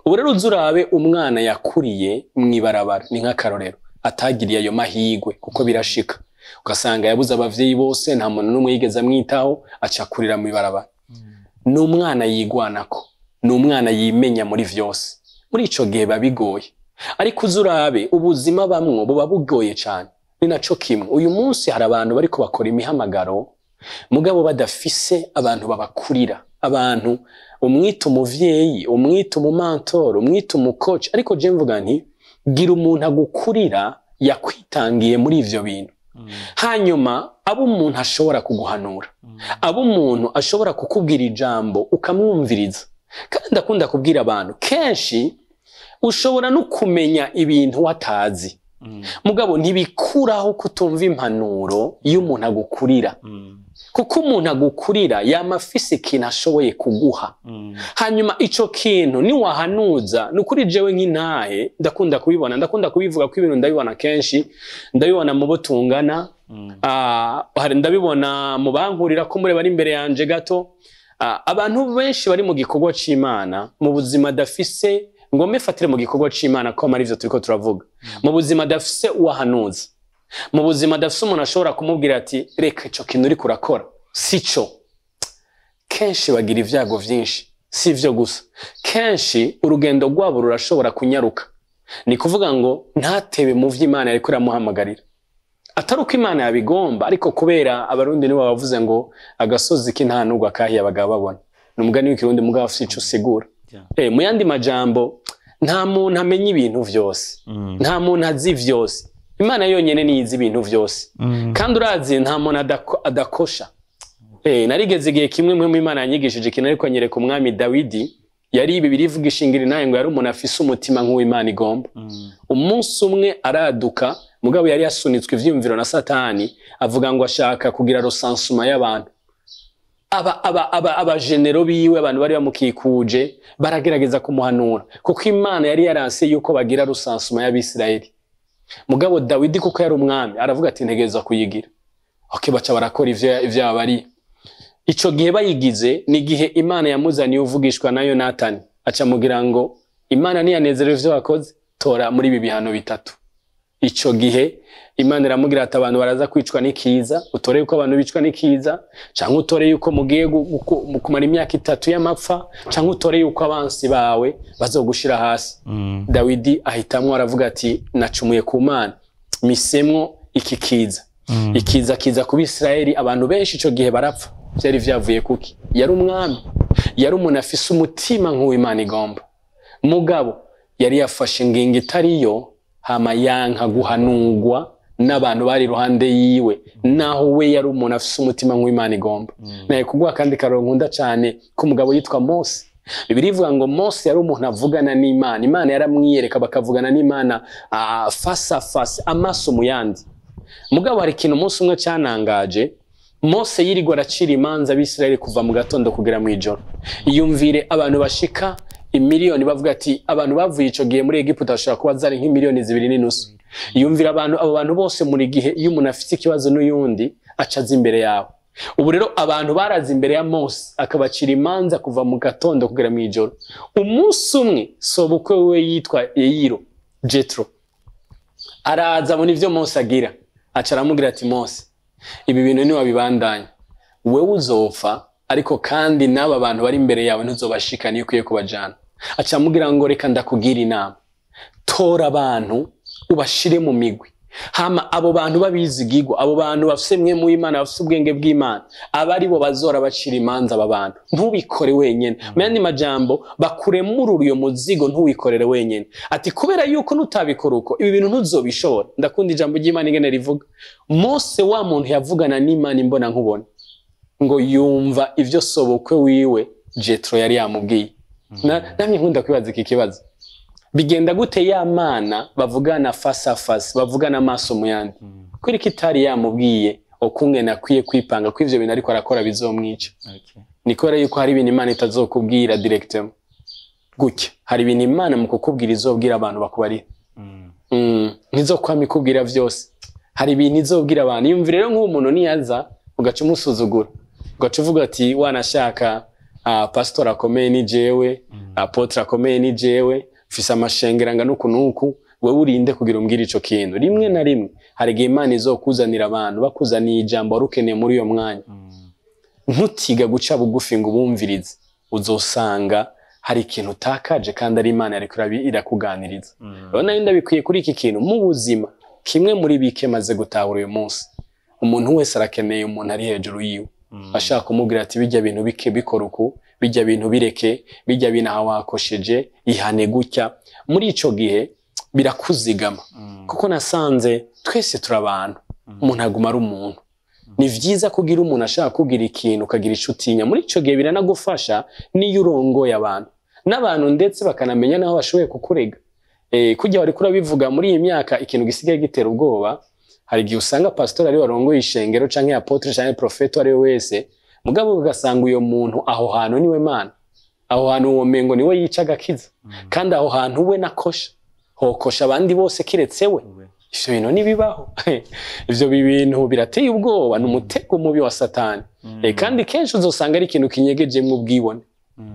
Ubu rero uze urabe umwana yakuriye mw'ibarabara, ni nk'akarorero, atagiriye ayo mahigwe, kuko birashika ugasanga yabuze abavyeyi bose, nta muntu n'umwe yigeze amwitaho, aca akurira mw'ibarabara. Ni umwana yigwanako, ni umwana yimenya muri vyose. Muri ico gihe biba bigoye, ariko uze urabe ubuzima bamwo buba bugoye cane. Ni naco kimwe uyu munsi hari abantu bariko bakora imihamagaro, mugabo badafise abantu babakurira, abantu umwita umuvyeyi, umwita umu mentor, umwita umu coach. Ariko je mvuga nti gira umuntu agukurira yakwitangiye muri ivyo bintu, hanyuma abo umuntu ashobora kuguhanura, abo umuntu ashobora kukubwira ijambo ukamwumviriza. Kandi ndakunda kubwira abantu, kenshi ushobora no kumenya ibintu watazi, mugabo ntibikuraho kutumva impanuro iyo umuntu agukurira, kuko umuntu agukurira yama afise ikintu ashoboye kuguha. Hanyuma ico kintu niwahanuza, ni ukuri jewe nk'intahe ndakunda kubibona, ndakunda kubivuga ko ibintu ndabibona kenshi, ndabibona mu bo tungana, hari ndabibona mu bankurira ko muri bari imbere yanje gato. Abantu benshi bari mu gikorwa c'Imana mu buzima dafise, ngombe fatire mu gikorwa c'Imana ko ari ivyo turiko turavuga, mu buzima dafise uwahanuza, mu buzima dafise umuntu ashobora kumubwira ati reka ico kintu uriko urakora sico. Kenshi bagira ivyago vyinshi. Si ivyo gusa, kenshi urugendo rwabo rurashobora kunyaruka, ni kuvuga ngo ntatebe mu vy'Imana yariko iramuhamagarira, atari uko Imana yabigomba, ariko kubera Abarundi nibo bavuze ngo agasozi k'intanurwa kahiye abagabo babona. Ni umugani w'Ikirundi, mugabo afise ico usigura. Mu yandi majambo, nta muntu amenya ibintu vyose, nta muntu azi vyose. Imana yonyene niyo izi ibintu vyose. Kandi urazi nta muntu adakosha. Narigeze igihe kimwe mwe Imana yanyigishije ikintu, ariko anyereka umwami Dawidi. Yari ibi birivuga ishingira nawe ngo yari umuntu afise umutima nk'uw'Imana igomba. Umunsi umwe araduka, mugabo yari yasunitswe ivyiyumviro na Satani, avuga ngo ashaka kugira recensement y'abantu. Aba aba aba abajenero biwe, abantu bari bamukikuje, baragerageza kumuhanura, kuko Imana yari yaranse yuko bagira recensement y'Abisirayeli. Mugabo Dawidi, kuko yari umwami, aravuga ati ntegereza kuyigira. Okay, baca barakora ivyo abari. Ico gihe bayigize, ni igihe Imana yamuzaniye uvugishwa nayo Natani, aca mugira ngo Imana niyanezerewe ivyo wakoze, tora muri ibi bihano bitatu. Ico gihe Imana iramubwira ati abantu baraza kwicwa n'ikiza, utore yuko abantu bicwa n'ikiza, canke utore yuko mugiye kumara imyaka 3 y'amapfa, canke utore yuko abansi bawe bazogushira hasi. Dawidi ahitamwo, aravuga ati nacumuye ku Mana, misemwo iki kiza. Ikiza kiza ku Bisirayeli, abantu benshi ico gihe barapfa. Vyari vyavuye kuki? Yari umwami, yari umuntu afise umutima nk'uw'Imana igomba, mugabo yari yafashe ingingo itariyo, hama yanka guhanurwa n'abantu bari iruhande yiwe, naho we yari umuntu afise umutima nk'uw'Imana igomba. Naye kuguha kandi karoro nkunda cane k'umugabo yitwa Mose. Bibiliya ivuga ngo Mose yari umuntu avugana n'Imana. Imana yaramwiyereka, bakavugana n'Imana face à face, amaso mu yandi. Mugabo hari ikintu umunsi umwe canangaje. Mose yirirwa aracira imanza Abisirayeli kuva mu gatondo kugera mw'ijoro. Iyumvire abantu bashika imiliyoni, bavuga ati abantu bavuye ico gihe muri Egiputa bashobora kuba zari nk'imiliyoni 2.5. Iyumvire abantu, abo bantu bose, muri gihe iyo umuntu afite ikibazo n'uyundi aca aza imbere yawe. Ubu rero abantu baraza imbere ya Mose akabacira imanza kuva mu gatondo kugera mu ijoro. Umunsi umwe sobukwe we yitwa Yeyiro Jetro araza abona ivyo Mose agira, aca aramubwira ati Mose, ibi bintu niwabibandanya wewe uzopfa, ariko kandi n'aba bantu bari imbere yawe ntuzobashika niyo ukwiye kubajana. Aca amubwira ngo reka ndakugira inama, tora abantu ubashire mu migwi, hama abo bantu babizigirwa, abo bantu bafise mwe mu Imana, bafise ubwenge bw'Imana, aba ari bo bazora bacira imanza aba bantu. Ntubikore wenyene. Mu yandi majambo, bakuremurura uyo muzigo, ntuwikorere wenyene. Ati kubera yuko nutabikora uko ibi bintu ntuzobishobora. Ndakunda ijambo ry'Imana ingene rivuga. Mose wa muntu yavugana n'Imana imbona nkubona, ngo yumva ivyo sobukwe wiwe Jetro yari yamubwiye. Namye nkunda kwibaza iki kibazo. Bigenda gute ya mana bavugana face à face, bavugana amaso mu yandi, kuri kitari yamubwiye okungene akwiye kwipanga ko ivyo bintu ariko arakora bizomwica? Ni kubera yuko hari ibintu Imana itazokubwira directement gutya. Hari ibintu Imana mu kukubwira izobwira abantu bakubarira. Ntizokwama ikubwira vyose. Hari ibintu izobwira abantu. Yumvire rero nk'uwo muntu niyaza ugaca umusuzugura, ugaca uvuga ati wanashaka pastor akomeye ni jewe, apôtre akomeye ni jewe, mfise amashengero angana uku n'uku, wewe urinde kugira umbwire ico kintu. Rimwe na rimwe hari igihe Imana izokuzanira abantu bakuzaniye ijambo wari ukeneye muri uyo mwanya. Ntutiga guca bugufi ngo ubumvirize, uzosanga hari ikintu utakaje kandi ari Imana yariko irakuganiriza. Rero nari ndabikwiye kuri iki kintu mu buzima, kimwe muri bike maze gutahura uyu munsi, umuntu wese arakeneye umuntu ari hejuru yiwe, ashaka kumubwira ati bijya bintu bike bikora uku, bijya bintu bireke, bijya bintu aha wakosheje, ihane gutya. Muri ico gihe birakuzigama, kuko nasanze twese turi abantu, umuntu aguma ari umuntu. Ni vyiza kugira umuntu ashaka kugira ikintu ukagira ico utinya. Muri ico gihe biranagufasha niyo urongoye abantu, n'abantu ndetse bakanamenya naho bashoboye kukurega. Kujya wariko urabivuga, muri iyi myaka ikintu gisigaye gitera ubwoba, hari igihe usanga pastor ari warongoye ishengero canke apôtre canke prophète ari we wese, mugabo ugasanga uyo muntu aho hantu niwe Mana, aho hantu uwo mengo niwe yica agakiza, kandi aho hantu we nakosha hokosha abandi bose kiretse we. Ivyo bintu ntibibaho. Ivyo bintu birateye ubwoba, ni umutego mubi wa Satani. Kandi kenshi uzosanga ari ikintu kinyegejemwo ubwibone.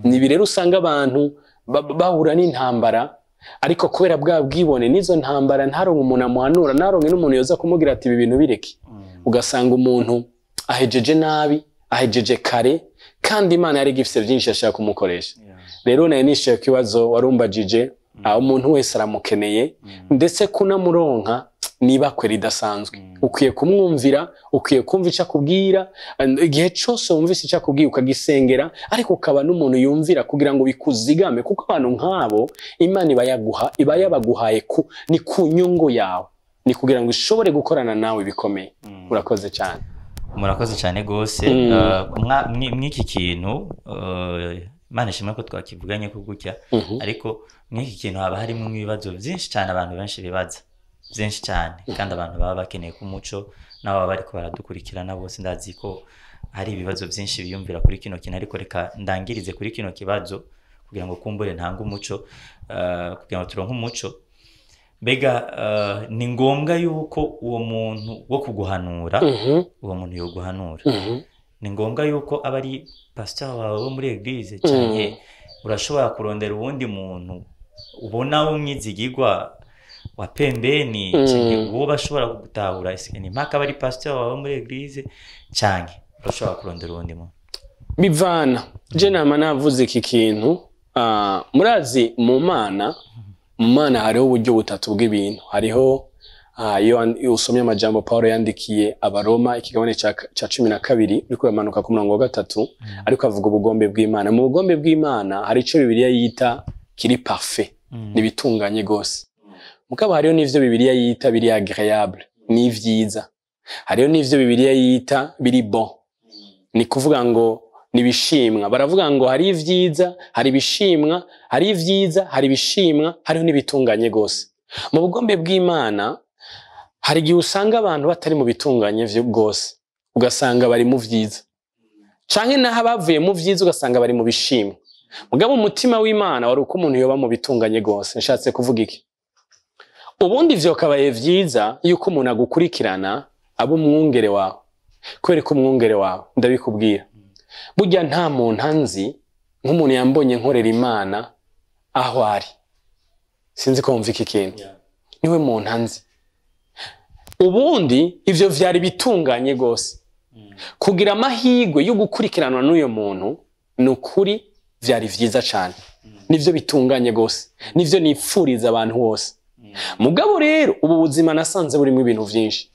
Nibi rero usanga abantu bahura n'intambara, ariko kubera bwa bwibone n'izo ntambara ntaronke umuntu amuhanura, ntaronke n'umuntu yoza kumubwira ati ibi bintu bireke. Ugasanga umuntu ahejeje nabi, ahejeje kare, kandi Imana yari igifise vyinshi yashaka kumukoresha. Rero nayo nishoye kibazo warumbajije, aho umuntu wese aramukeneye, ndetse kunamuronka nibakwe ridasanzwe. Ukwiye kumwumvira, ukwiye kumva ico akubwira, igihe cose wumvise ico akubwiye ukagisengera, ariko ukaba n'umuntu yumvira kugira ngo bikuzigame, kuko abantu nk'abo Imana iba yaguha, iba yabaguhaye ni ku nyungu yawe, ni kugira ngo ishobore gukorana nawe bikomeye. Urakoze cyane. Murakoze cyane gose. Mw'iki kintu Imana ishimwe ko twakivuganye ko gutya, ariko mw'iki kintu haba harimo ibibazo byinshi cyane, abantu benshi bibaza byinshi cyane, kandi abantu baba bakeneye ko umuco, n'abo baba bariko baradukurikirana bose ndazi ko hari ibibazo byinshi biyumvira kuri kino kintu, ariko reka ndangirize kuri kino kibazo kugira ngo kumbure ntange umuco, kugira ngo turonke umuco. Mbega ni ngombwa yuko uwo muntu wo kuguhanura, uwo muntu yoguhanura, ni ngombwa yuko aba ari pastor wawe wo muri église, canke urashobora kurondera uwundi muntu ubona w'umwizigirwa wa pembeni, canke uwo bashobora kugutahura? Ese ni mpaka aba ari pastor wawe muri église, canke urashobora kurondera uwundi muntu? Bivana. Je nama navuze iki kintu, murazi mu Mana hariho uburyo butatu bw'ibintu. Hariho iyo usomye amajambo Paulo yandikiye Abaroma ikigabane ca 12 uriko uramanuka ku murongo wa 3, ariko avuga ubugombe bw'Imana. Mu bugombe bw'Imana hari ico Bibiliya yita kiri parfait, nibitunganye gose. Mugabo hariho n'ivyo Bibiliya yita biri agréable, ni vyiza. Hariho n'ivyo Bibiliya yita biri bon, ni kuvuga ngo nibishimwa. Baravuga ngo hari ivyiza, hari ibishimwa, hari ivyiza, hari ibishimwa, hariho n'ibitunganye gose. Mu bugombe bw'Imana hari igihe usanga abantu batari mu bitunganye gose, ugasanga bari mu vyiza, canke naho abavuye mu vyiza ugasanga bari mu bishimwa. Mugabo umutima w'Imana wari uko umuntu yoba mu bitunganye gose. Nshatse kuvuga iki? Ubundi vyokabaye vyiza yuko umuntu agukurikirana aba umwungere wawe, Kubera ko umwungere wawe, ndabikubwira, burya nta muntu anzi nk'umuntu yambonye nkorera Imana aho ari. Sinzi ko wumva iki kintu. Niwe muntu anzi. Ubundi ivyo vyari bitunganye gose. Kugira amahirwe yo gukurikiranwa n'uyo muntu ni ukuri vyari vyiza cane. Nivyo bitunganye gose. Nivyo nipfuriza abantu bose. Mugabo rero ubu buzima nasanze burimo ibintu vyinshi.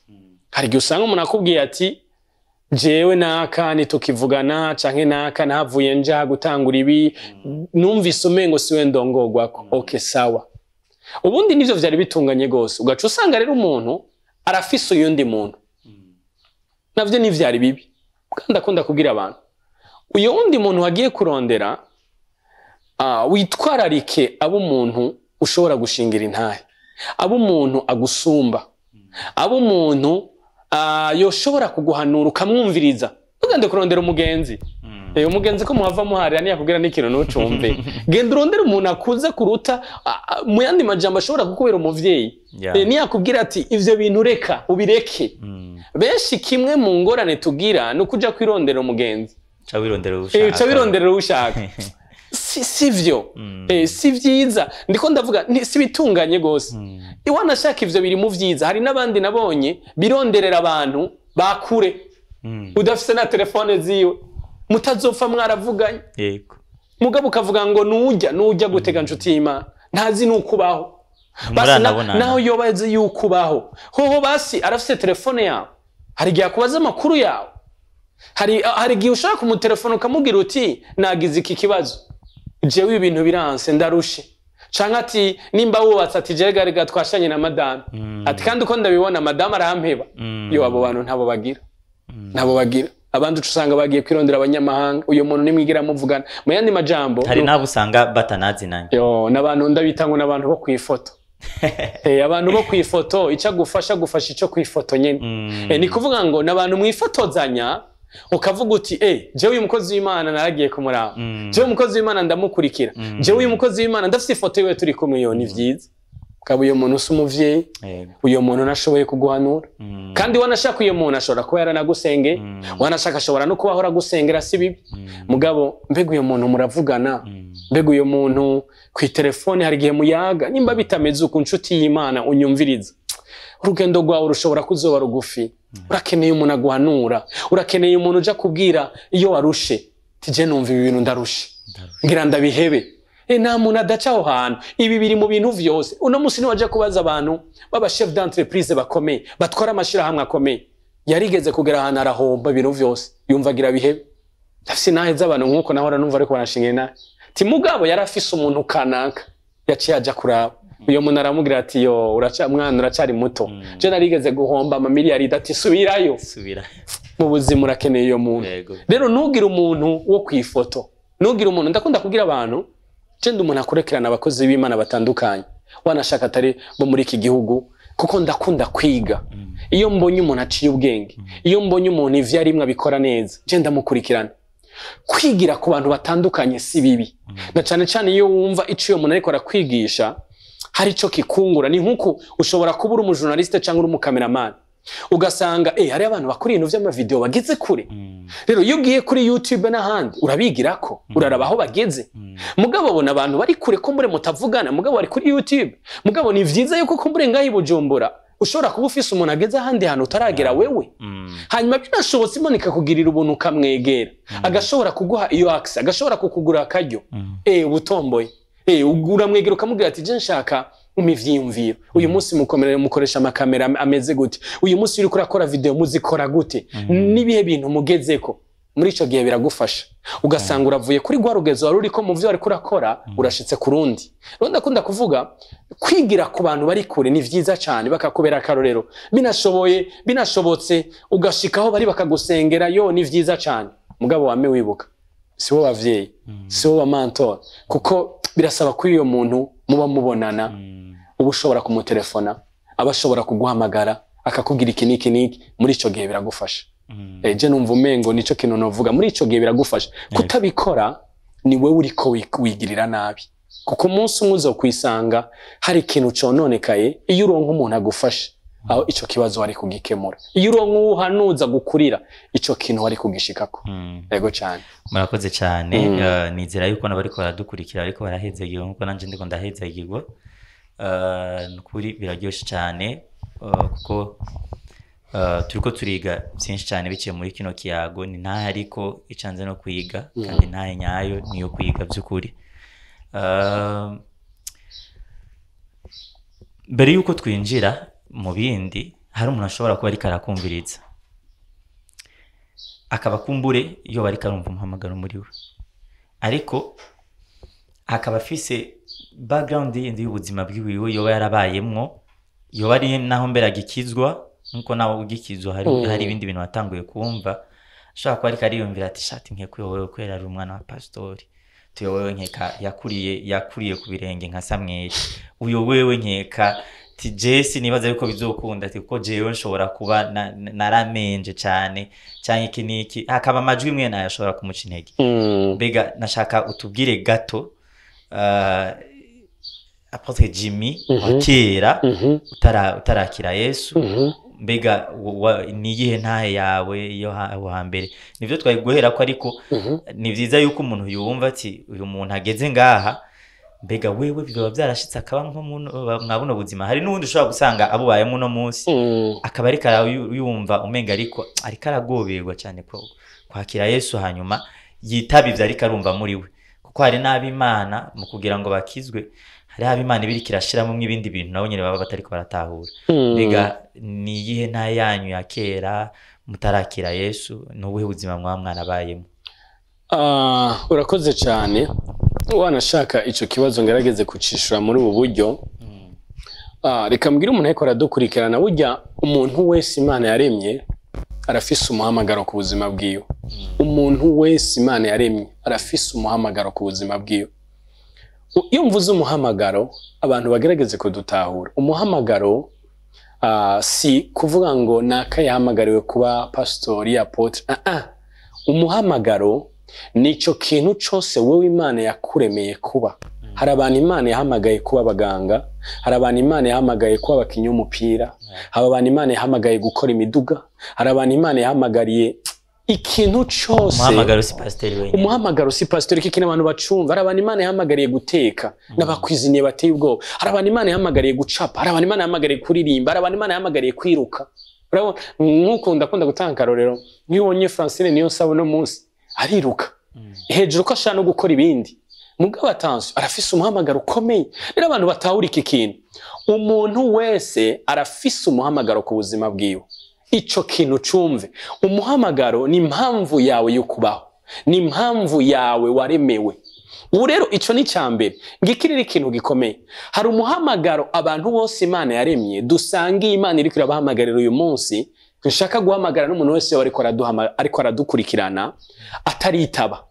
Hari igihe usanga umuntu akubwiye ati jewe naka nitukivugana canke naka nahavuye nja gutangura ibi, numvise umengo siwe ndongogwako. Okay, sawa. Ubundi nivyo vyari bitunganye gose. Ugaca usanga rero umuntu arafise uyundi muntu. Navyo ntivyari bibi. Kandi akunda kubwira abantu, uyo wundi muntu wagiye kurondera, witwararike abo umuntu ushobora gushingira intahe, abo umuntu agusumba, abo umuntu yoshobora kuguhanura ukamwumviriza. Ugende kurondera umugenzi. Umugenzi ko muhava muharira ntiyakubwira n'ikintu ntucumve. Genda urondere umuntu akuze kuruta, mu yandi majambo ashobora kukubera umuvyeyi. Ntiyakubwira ati ivyo bintu reka ubireke. Benshi kimwe mu ngorane tugira ni ukuja kwirondera umugenzi. Ca wirondera ushaka. Ca wirondera ushaka. Si vyo. Si vyiza. Ndiko ndavuga si bitunganye gose. Iwanashaka ivyo biri mu vyiza. Hari n'abandi nabonye bironderera abantu bakure. Udafise na telefone ziwe. Mutazopfa mwaravuganye. Yego. Mugabo ukavuga ngo nujya gutega nshuti y'Imana. Ntazi nukubaho. Basi naho yoba azi yukubaho. Hoho basi arafise telefone yawe. Hari igihe akubaza amakuru yawe. Hari igihe ushaka kumutelefona ukamubwira uti nagize iki kibazo. Jewe ibintu biranse ndarushe. Canke ati nimba wubatse ati jewe gari twashanye na madame. Ati kandi uko ndabibona madame arampeba. Yo abo bantu ntabo bagira. Ntabo bagira. Abandi usanga bagiye kwirondera abanyamahanga, uyo muntu nimwigira muvugana. Mu yandi majambo hari nabo usanga batanazinanye. Yo nabantu ndabita ngo nabantu bo kwifoto. Abantu bo kwifoto ica gufasha ico kwifoto nyene. Ni kuvuga ngo nabantu mwifotozanya ukavuga uti jewe uyu mukozi w'Imana naragiye kumuraba. Jewe umukozi w'Imana ndamukurikira. Jewe uyu mukozi w'Imana ndafise ifoto yiwe turi kumwe. Yo ni vyiza. Kaba uyo muntu usa umuvyeyi, uyo muntu nashoboye kuguhanura. Kandi wanashaka uyo muntu ashobora kuba yaranagusenge, wanashaka ashobora no kuba ahora gusengera, si bibi. Mugabo mbega uyo muntu muravugana, mbega uyo muntu ku telefone hari igihe muyaga, nimba bitameze uku nshuti y'Imana unyumviriza. Urugendo rwawe rushobora kuzoba rugufi. Urakeneye umuntu aguhanura, urakeneye umuntu uja kubwira iyo warushe, tije numva ibi bintu ndarushe, ngira ndabihebe. Nta muntu adaca aho hantu. Ibi biri mu bintu vyose. Uno musi ni waje kubaza abantu baba chef d'entreprise bakomeye, batwara amashirahamwe akomeye. Yarigeze kugera ahantu arahomba ibintu vyose, yumva agira bihebe. Ndafise nahe z'abantu nkuko nahora numva ariko barashingira nahe. Ti mugabo yarafise umuntu kanaka yaciye aja kuraba. Uyo muntu aramubwira ati yo uraca mwana uracari muto. Je narigeze guhomba ama miliyari ati subirayo. Subira. Mu buzima urakeneye iyo muntu. Rero ntugire umuntu wo kwifoto. Ntugire umuntu, ndakunda kubwira abantu je umuntu akurekerana abakozi b'Imana batandukanye, wanashaka atari bo muri iki gihugu, kuko ndakunda kwiga. Iyo mbonye umuntu aciye ubwenge, iyo mbonye umuntu ivyo arimwe abikora neza, je ndamukurikirana. Kwigira ku bantu batandukanye si bibi. Na cane cane iyo wumva ico uyo muntu ariko arakwigisha hari ico kikungura. Ni nkuko ushobora kuba uri umujournaliste cyangwa uri umukameraman, ugasanga hari abantu bakora ibintu vy'amavideo bageze kure. Rero iyo ugiye kuri YouTube n'ahandi urabigirako, uraraba aho bageze. Mugabo bona abantu bari kure ko mbure mutavugana, mugabo bari kuri YouTube. Mugabo ni vyiza yuko ko mbure ngahi Bujumbura ushobora kuba ufise umuntu ageze ahandi hantu utaragera wewe. Hanyuma binashobotse Imana ikakugirira ubuntu ukamwegera, agashobora kuguha iyo access, agashobora kukugura akaryo. Ubutomboye. Uramwegera ukamubwira ati je nshaka umivyiyumviro. Uyu munsi mukomerera mukoresha amakamera ameze gute? Uyu munsi uri kurakora video muzikora gute? Nibihe bintu mugezeko? Muri ico gihe biragufasha. Ugasanga uravuye kuri gwa rugezo wari uriko mu vyo ariko urakora, urashitse kurundi. Rero ndakunda kuvuga kwigira ku bantu bari kure ni vyiza cyane, bakakubera akarorero. Binashoboye, binashobotse ugashikaho bari bakagusengera, yo ni vyiza cyane. Mugabo wame wibuka, si bo bavyeyi, si bo bamantora, kuko birasaba ko iyo muntu muba mubonana, uba ushobora kumutelefona, aba ashobora kuguhamagara akakubwira iki niki niki. Muri ico gihe biragufasha. Je numva umengo nico kintu novuga, muri ico gihe biragufasha. Kutabikora ni wewe uriko wigirira nabi, kuko umunsi umwe uzokwisanga hari ikintu cononekaye. Iyo uronka umuntu agufasha, Aho ico kibazo wari kugikemura, iyo uronka uwuhanuza gukurira, ico kintu wari kugishikako. Yego cyane. Murakoze cyane. Nizera yuko n'abariko baradukurikira ariko barahezagirwa nkuko nanje ndiko ndahezagirwa. Ni ukuri biraryoshe cyane, kuko turiko turiga byinshi cyane biciye muri kino kiyago. Ni ntahe ariko icanze no kwiga, kandi ntahe nyayo niyo kwiga by'ukuri. Mbere yuko twinjira mu bindi, hari umuntu ashobora kuba ariko arakumviriza, akaba kumbure iyo bariko arumva umuhamagaro muri we, ariko akaba afise background yindi y'ubuzima bwiwiwe yoba yarabayemwo, yoba ari naho mbere agikizwa, nkuko nawe ugikizwa hari, hari ibindi bintu watanguye kumva. Ashobora kuba ariko ariyumvira ati: "Shati nkeka uyobowe kubera ari umwana wa pasitori, tuyobowe nkeka yakuriye ku birenge nka Samweli, uyo wewe nkeka ti jesi nibaza yuko bizokunda, ati kuko jewe nshobora kuba naramenje cyane cyane iki niki." Hakaba amajwi imwe nayo ashobora kumuca intege. Mbega nashaka utubwire gato, Apôtre Jimmy wa kera, utarakira Yesu, mbega ni iyihe ntahe yawe yo aho hambere? Nivyo twari guhera ko, ariko ni vyiza yuko umuntu yumva ati uyu muntu ageze ngaha, mbega wewe biba byarashitse akaba nko mwa buno buzima? Hari n'uwundi ushobora gusanga abubayemo uno munsi, akaba ariko yumva umenga ariko aragoberwa cyane ko kwakira Yesu, hanyuma yitaba ivyo ariko arumva muri we, kuko hari n'ab'Imana mu kugira ngo bakizwe, hari ab'Imana ibiriko irashiramo ibindi bintu nabo nyene baba batariko baratahura. Mbega ni iyihe nta yanyu ya kera mutarakira Yesu? Ni ubuhe buzima mwaba mwarabayemo? Ah, urakoze cyane. Wanashaka ico kibazo ngerageze kucishura muri ubu buryo. Reka mbwire umuntu ariko aradukurikirana, burya umuntu wese Imana yaremye arafise umuhamagaro ku buzima bwiwe. Umuntu wese Imana yaremye arafise umuhamagaro ku buzima bwiwe. Iyo mvuze umuhamagaro, abantu bagerageze kudutahura. Umuhamagaro si kuvuga ngo naka yahamagariwe kuba pasitori, apôtre. Ah, ah. Umuhamagaro nico kintu cose wowe Imana yakuremeye kuba. Hari abantu Imana yahamagaye kuba abaganga, hari abantu Imana yahamagaye kuba abakinyi b'umupira, hari abantu Imana yahamagaye gukora imiduga, hari abantu Imana yahamagariye ikintu cose. Umuhamagaro si pasiteri wenyine. Umuhamagaro si pasitori. Iki kintu abantu bacumva. Hari abantu Imana yahamagariye guteka n'abakwiziniye bateye ubwoba, hari abantu Imana yahamagariye gucapa, hari abantu Imana yahamagariye kuririmba, hari abantu Imana yahamagariye kwiruka. Urabona nk'uko ndakunda gutanga akarorero, nk'iyo ubonye Francine niyo nsaba uno munsi ariruka hejuru ko ashaka no gukora ibindi, mugabo attention, arafise umuhamagaro ukomeye. Rero abantu batahura iki kintu, umuntu wese arafise umuhamagaro ku buzima bwiwe. Ico kintu cumve, umuhamagaro ni impamvu yawe yo kubaho, ni impamvu yawe waremewe. Ubu rero ico ni icya mbere. Ngiki rero ikintu gikomeye, hari umuhamagaro abantu bose Imana yaremye dusangiye, Imana iriko irabahamagarira uyu munsi. Nshaka guhamagara n'umuntu wese yoba ariko aradukurikirana ataritaba,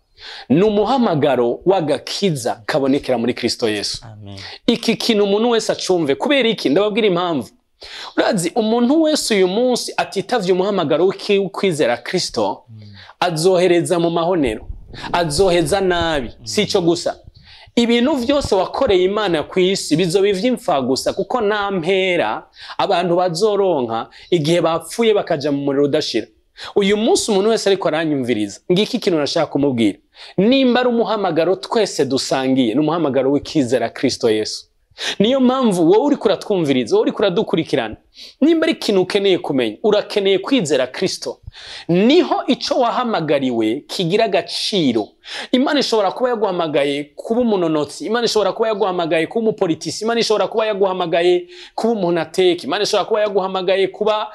ni umuhamagaro w'agakiza kabonekera muri Kristo Yesu. Amen. Iki kintu umuntu wese acumve. Kubera iki? Ndababwira impamvu. Urazi umuntu wese uyu munsi atitavye umuhamagaro w'ukwizera Kristo azohereza mu mahonero, azoheza nabi. Si ico gusa, ibintu vyose wakoreye Imana ku isi bizoba ivy'imfa gusa, kuko nta mpera abantu bazoronka igihe bapfuye bakaja mu muriro udashira. Uyu munsi umuntu wese ariko aranyumviriza, ngiki ikintu nashaka kumubwira: nimba ari umuhamagaro twese dusangiye, ni umuhamagaro w'ikizera Kristo Yesu. Niyo mpamvu wowe uriko uratwumviriza, wowe uriko uradukurikirana, nimba ari ikintu ukeneye kumenya, urakeneye kwizera Kristo. Niho ico wahamagariwe kigira agaciro. Imana ishobora kuba yaguhamagaye kuba umunonotsi, Imana ishobora kuba yaguhamagaye kuba umupolitisi, Imana ishobora kuba yaguhamagaye kuba umuntu ateka, Imana ishobora kuba yaguhamagaye kuba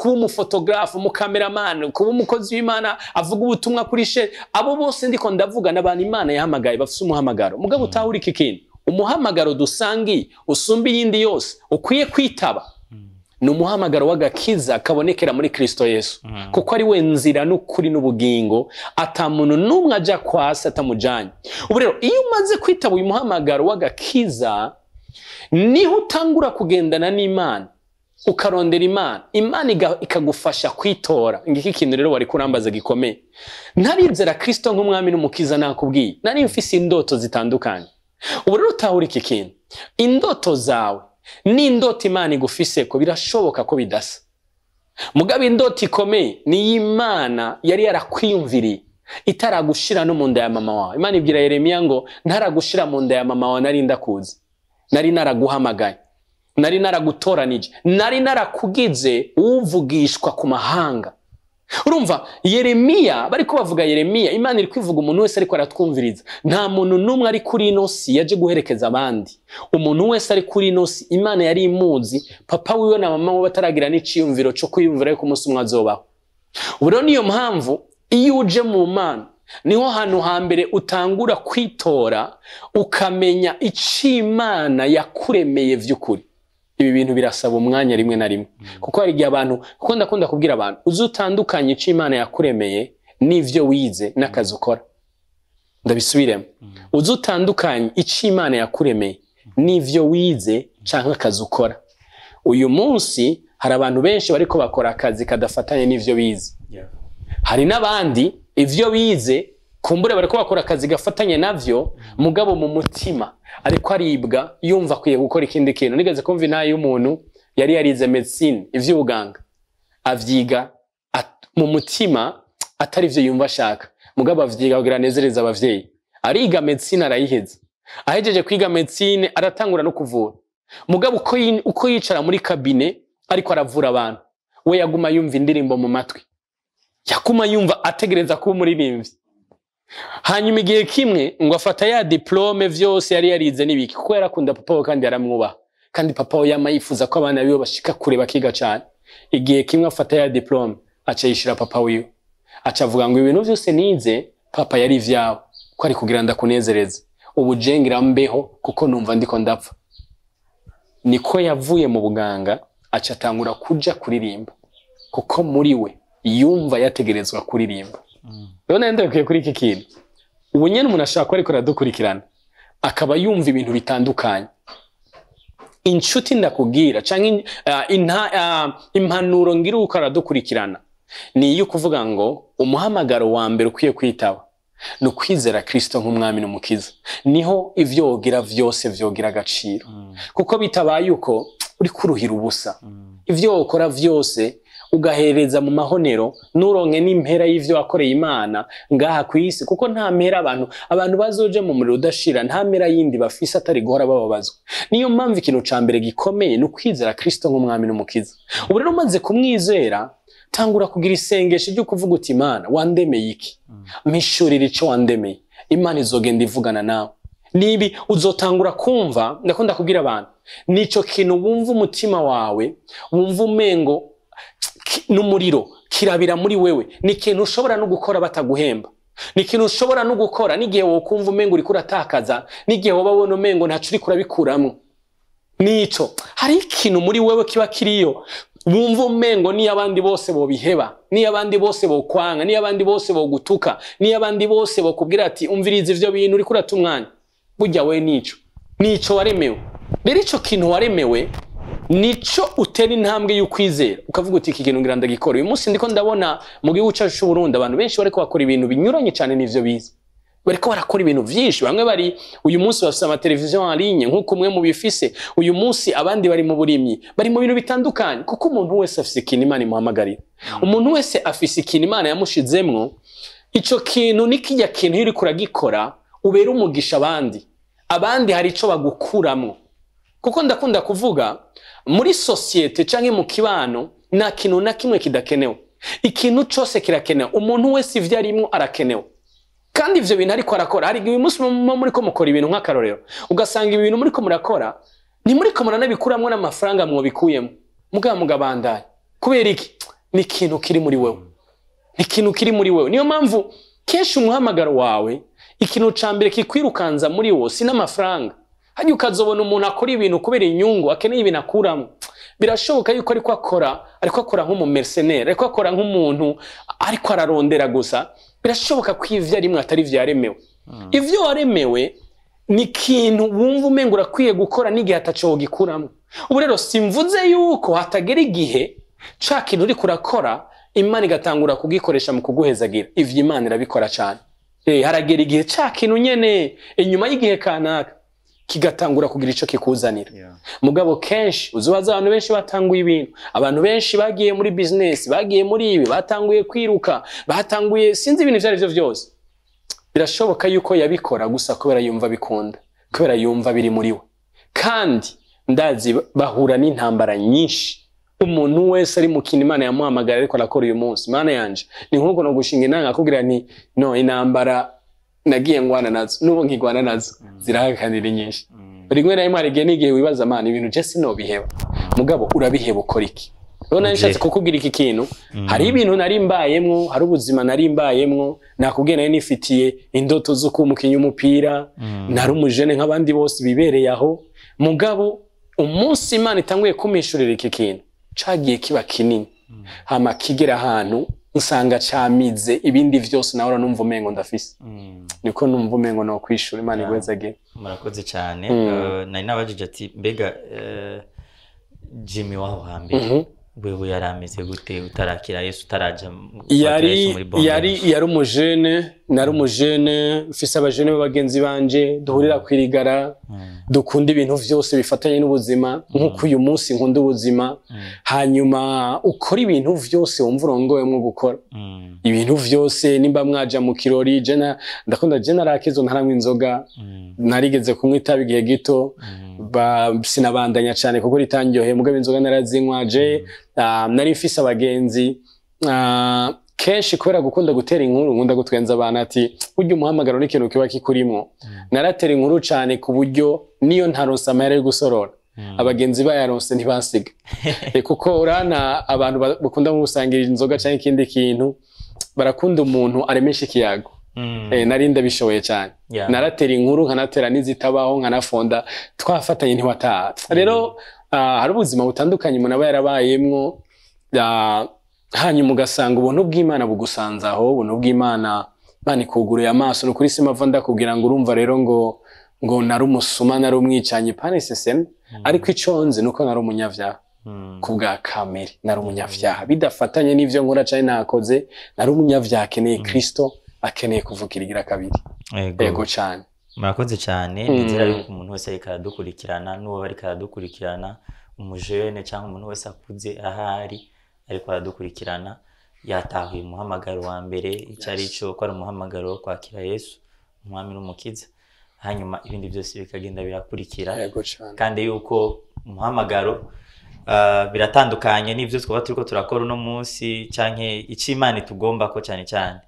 umufotogarafe, umukameramani, kuba umukozi w'Imana avuga ubutumwa kuri she. Abo bose ndiko ndavuga n'abantu Imana yahamagaye bafise umuhamagaro. Mugabo utahura iki kintu, umuhamagaro dusangiye usumba iyindi yose ukwiye kwitaba ni umuhamagaro w'agakiza kabonekera muri Kristo Yesu, kuko ari we nzira n'ukuri n'ubugingo, ata muntu n'umwe aja kwa Se atamujanye. Ubu rero iyo umaze kwitaba uyu muhamagaro w'agakiza, niho utangura kugendana n'Imana, ukarondera Imana, Imana ikagufasha kwitora. Ngiki ikintu rero wari kurambaza gikomeye. Ntarizera Kristo nk'umwami n'umukiza, nakubwiye nari mfise indoto zitandukanye. Ubu rero utahura iki kintu, indoto zawe N'indoto Imana igufiseko birashoboka ko bidasa. Mugabo indoto ikomeye ni Imana yari yarakwiyumviriye itaragushira no mu nda ya mama wawe. Imana ibwira Yeremiya ngo ntaragushira mu nda ya mama wawe nari ndakuzi, nari naraguhamagaye, nari naragutoranije, nari narakugize uvugishwa ku mahanga. Urumva Yeremiya, bariko bavuga Yeremiya, Imana iri kwivuga umuntu wese ariko aratwumviriza. Nta muntu n'umwe ari kuri ino si yaje guherekeza abandi. Umuntu wese ari kuri ino si Imana yari imuzi, papa wiwe na mama we bataragira n'iciyumviro cyo kwiyumvira yuko umunsi umwe azobaho. Ubu rero niyo mpamvu iyo uje mu Mana niho hantu hambere utangura kwitora, ukamenya ico Imana yakuremeye vy'ukuri. Ibi bintu birasaba umwanya rimwe na rimwe, kuko hari igihe abantu, kuko ndakunda kubwira abantu, uzutandukanye ico Imana yakuremeye n'ivyo wize n'akazi ukora. Ndabisubiremo, uzutandukanye ico Imana yakuremeye n'ivyo wize canke akazi ukora. Uyu munsi hari abantu benshi bariko bakora akazi kadafatanye n'ivyo bize. Hari n'abandi ivyo bize kumbure bariko bakora akazi gafatanye navyo, mugabo mu mutima ariko aribwa yumva akwiye gukora ikindi kintu. Nigeze kumva intahe y'umuntu yari yarize medicine, ivy'ubuganga, avyiga mu mutima atari ivyo yumva ashaka, mugabo avyiga kugira anezereze abavyeyi. Ariga medicine arayiheza, ahejeje kwiga medicine aratangura no kuvura, mugabo uko yicara muri kabine ariko aravura abantu, we yaguma yumva indirimbo mu matwi, yaguma yumva ategereza kuba umuririmbyi. Hanyuma igihe kimwe ngo afata ya diplome vyose yari yarize n'ibiki, kuko yarakunda papa we kandi yaramwubaha, kandi papa we yama yifuza ko abana biwe bashika kure bakiga cane. Igihe kimwe afata ya diplome aca yishira papa wiwe, aca avuga ngo ibintu vyose nize papa yari ivyawe, ko ari kugira ndakunezereze, ubu je ngira mbeho kuko numva ndiko ndapfa. Niko yavuye mu buganga aca atangura kuja kuririmba, kuko muri we yumva yategerezwa kuririmba. Rero nari ndabikwiye kuri iki kintu. Ubu nyene umuntu ashobora kuba ariko aradukurikirana akaba yumva ibintu bitandukanye. Inshuti ndakubwira canke impanuro ngira uko aradukurikirana ni iyo kuvuga ngo umuhamagaro wa mbere ukwiye kwitaba ni ukwizera Kristo nk'umwami n'umukiza. Niho ivyo wogira vyose vyogira agaciro, kuko bitabaye uko uri kuruhira ubusa. Ivyo wokora vyose ugahereza mu mahonero, nuronke n'impera y'ivyo wakoreye Imana ngaha kw'isi, kuko nta mpera abantu bazoje mu muriro udashira, nta mpera yindi bafise atari guhora bababazwa. Niyo mpamvu ikintu ca mbere gikomeye ni ukwizera Kristo nk'umwami n'umukiza. Ubu rero umaze kumwizera, tangura kugira isengesho ryo kuvuga uti Imana wandemeye iki, mpishurira ico wandemeye. Imana izogenda ivugana nawe. Nibi uzotangura kumva, ndakunda kubwira abantu, nico kintu wumva umutima wawe wumva umengo n'umuriro kirabira muri wewe, ni ikintu ushobora no gukora bataguhemba, ni ikintu ushobora no gukora n'igihe wokumva umengo uriko uratakaza, n'igihe woba ubona umengo ntaco uriko urabikuramwo. Nico hari ikintu muri wewe kiba kiriyo wumva umengo niyo abandi bose bobiheba, niyo abandi bose bokwanga, niyo abandi bose bogutuka, niyo abandi bose bokubwira ati umviriza ivyo bintu uriko urata umwanya, burya we nico waremewe. Rero ico kintu waremewe nico utera intambwe y'ukwizera, ukavuga uti iki kintu ngira ndagikora. Uyu munsi ndiko ndabona mu gihugu cacu c'u Burundi abantu benshi bariko bakora ibintu binyuranye cane n'ivyo bize, bariko barakora ibintu vyinshi. Bamwe bari uyu munsi bafise ama television en ligne nk'uko umwe mu bifise uyu munsi, abandi bari mu burimyi, bari mu bintu bitandukanye, kuko umuntu wese afise ikintu Imana imuhamagarira. Umuntu wese afise ikintu Imana yamushizemwo. Ico kintu ni kirya kintu iyo uriko uragikora ubera umugisha abandi, abandi hari ico bagukuramwo. Kuko ndakunda kuvuga muri societe canke mu kibano nta kintu na kimwe kidakenewe, ikintu cose kirakenewe, umuntu wese ivyo arimwo arakenewe. Kandi ivyo bintu ariko arakora, hari igihe umunsi muriko mukora ibintu nk'akarorero, ugasanga ibintu muriko murakora ntimuriko muranabikuramwo n'amafaranga mwobikuyemo, mugabo mugabandanya. Kubera iki? Ni ikintu kiri muri wewe, ni ikintu kiri muri wewe. Niyo mpamvu kenshi umuhamagaro wawe, ikintu ca mbere kikwirukanza muri wo si n'amafaranga. Hanyuma ukazobona umuntu akora ibintu kubera inyungu, akeneye ibintu akuramo. Birashoboka yuko ariko akora nk'umu mercenaire, ariko akora nk'umuntu ariko ararondera gusa. Birashoboka ko ivyo arimwe atari vyaremewe. Ivyo waremewe ni ikintu wumva umengo urakwiye gukora n'igihe ataco wogikuramo. Ubu rero simvuze yuko hatagera igihe ca kintu uriko urakora Imana igatangura kugikoresha mu kuguhezagira. Ivyo Imana irabikora cane. Haragera igihe ca kintu nyene inyuma y'igihe kanaka Kigatangura kugira ico kikuzanira. Mugabo kenshi uzubaza abantu benshi batanguye ibintu, abantu benshi bagiye muri business, bagiye muri ibi, batanguye kwiruka, batanguye sinzi ibintu ivyo arivyo vyose, birashoboka yuko yabikora gusa kubera yumva bikunda, kubera yumva biri muri we. Kandi ndazi bahura n'intambara nyinshi. Umuntu wese ari mu kintu Imana yamuhamagara ariko arakora uyu munsi, Mana yanje, ni nk'uko no gushinga inanga akubwira nti no intambara nagiye ngwana nazo, n'ubu nkigwana nazo, zirahakanira nyinshi. Rimwe na rimwe hari igihe n'igihe wibaza, Mana, ibintu je sinobiheba. Mugabo urabiheba ukora iki? Rero nari nshatse kukubwira iki kintu. Hari ibintu nari mbayemwo, hari ubuzima nari mbayemwo. Nakubwiye, nari nifitiye indoto zo kuba umukinyi w'umupira, nari umujene nk'abandi bose bibereye aho. Mugabo umunsi Imana itanguye kumpishurira iki kintu, cagiye kiba kinini, hama kigera ahantu nsanga camize ibindi vyose nahora numva umengo ndafise. Niko numva umengo no kwishura. Imana igwezage. Murakoze cyane. Nari nabajije ati mbega Jimmy waho hambere wewe yari ameze gute utarakira Yesu, utaraja kwakira Yesu Yari muri bombe? Yari umujene, nari umujene mfise abajene b'abagenzi banje duhurira kwirigara, dukunda ibintu vyose bifatanye n'ubuzima nk'uko uyu munsi nkunda ubuzima. Hanyuma ukora ibintu vyose wumva urongowemwo gukora, ibintu vyose. Nimba mwaja mu kirori, jena ndakunda, je narakizo, ntaranywa inzoga. Narigeze kunywa itabi igihe gito, sinabandanya cyane kuko ritandyoheye. Mugabo inzoga narazinywa. Je nari mfise abagenzi kenshi kubera gukunda gutera inkuru, nkunda gutwenza abantu, ati burya umuhamagaro n'ikintu kiba kikurimwo. Naratera inkuru cyane ku buryo niyo ntaronse amahera yo gusorora, abagenzi bayaronse ntibasiga. Kuko urana abantu bakunda nko gusangira inzoga cyangwa ikindi kintu, barakunda umuntu aremesha ikiyago. Nari ndabishoboye cyane. Naratera inkuru, nkanatera n'izitabaho, nkanafonda, twafatanye ntiwataha. Rero hari ubuzima butandukanye umuntu aba yarabayemwo, hanyuma ugasanga ubuntu bw'Imana bugusanze aho. Ubuntu bw'Imana, Imana ikuguruye amaso. Ni ukuri simava ndakubwira ngo urumva rero ngo nari umusuma, nari umwicanyi, pane seseme. Ariko ico nzi nuko nari umunyavyaha ku bwa kamere, nari umunyavyaha bidafatanye n'ivyo nkora canke nakoze. Nari umunyavyaha akeneye Kristo, akeneye kuvukira igira kabiri. Yego. Yego cane. Murakoze cyane. Nizera yuko umuntu wese ariko aradukurikirana, n'uwo ariko aradukurikirana, umujene cyangwa umuntu wese akuze ahari ariko aradukurikirana, yatahuye umuhamagaro wa mbere icyo ari cyo, ko ari umuhamagaro wo kwakira Yesu umwami n'umukiza, hanyuma ibindi byose bikagenda birakurikira. Yego cane. Kandi yuko umuhamagaro biratandukanye n'ibyo twaba turiko turakora uno munsi canke icyo Imana itugomba ko cyane cyane.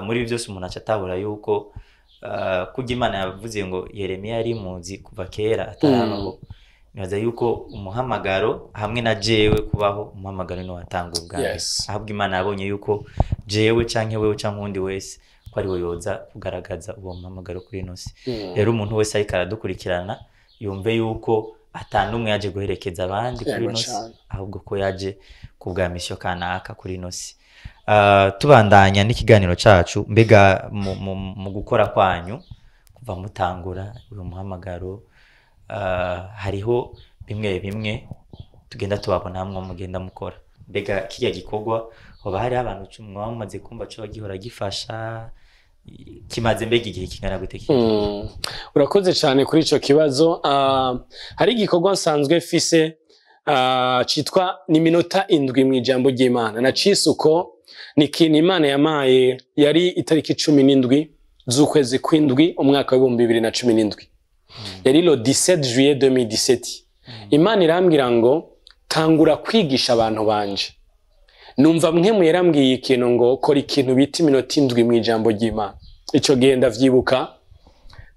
Muri ibi byose umuntu aca atahura yuko kurya Imana yavuze ngo Yeremiya yari impunzi kuva kera atarabaho, nibaza yuko umuhamagaro hamwe na jewe kubaho, umuhamagaro ni watanga ubwa mbere. Ahubwo Imana yabonye yuko jewe canke wewe canke uwundi wese ko ari we yoza kugaragaza uwo muhamagaro kuri ino si. Rero umuntu wese ariko aradukurikirana yumve yuko ata n'umwe yaje guherekeza abandi kuri ino si, ahubwo ko yaje ku bwa misiyo kanaka kuri ino si. Tubandanya n'ikiganiro cacu, mbega mu gukora kwanyu kuva mutangura uyu muhamagaro, hariho bimwe bimwe tugenda tubabona hamwe mugenda mukora. Mbega kirya gikorwa hoba hariho abantu mwaba mumaze kumva coba gihora gifasha, kimaze mbega igihe kingana gute kiki? Urakoze cyane kuri ico kibazo. Hari igikorwa nsanzwe mfise citwa ni minota 7 mu ijambo ry'Imana. Nacise uko ni ikintu Imana yamaye, yari itariki 17 z'ukwezi kw'indwi umwaka w'2017, yari le 17 juillet 2017. Imana irambwira ngo tangura kwigisha abantu banje. Numva mwe yarambwiye ikintu ngo kora ikintu bita iminota 7 mu ijambo ry'Imana. Ico gihe ndavyibuka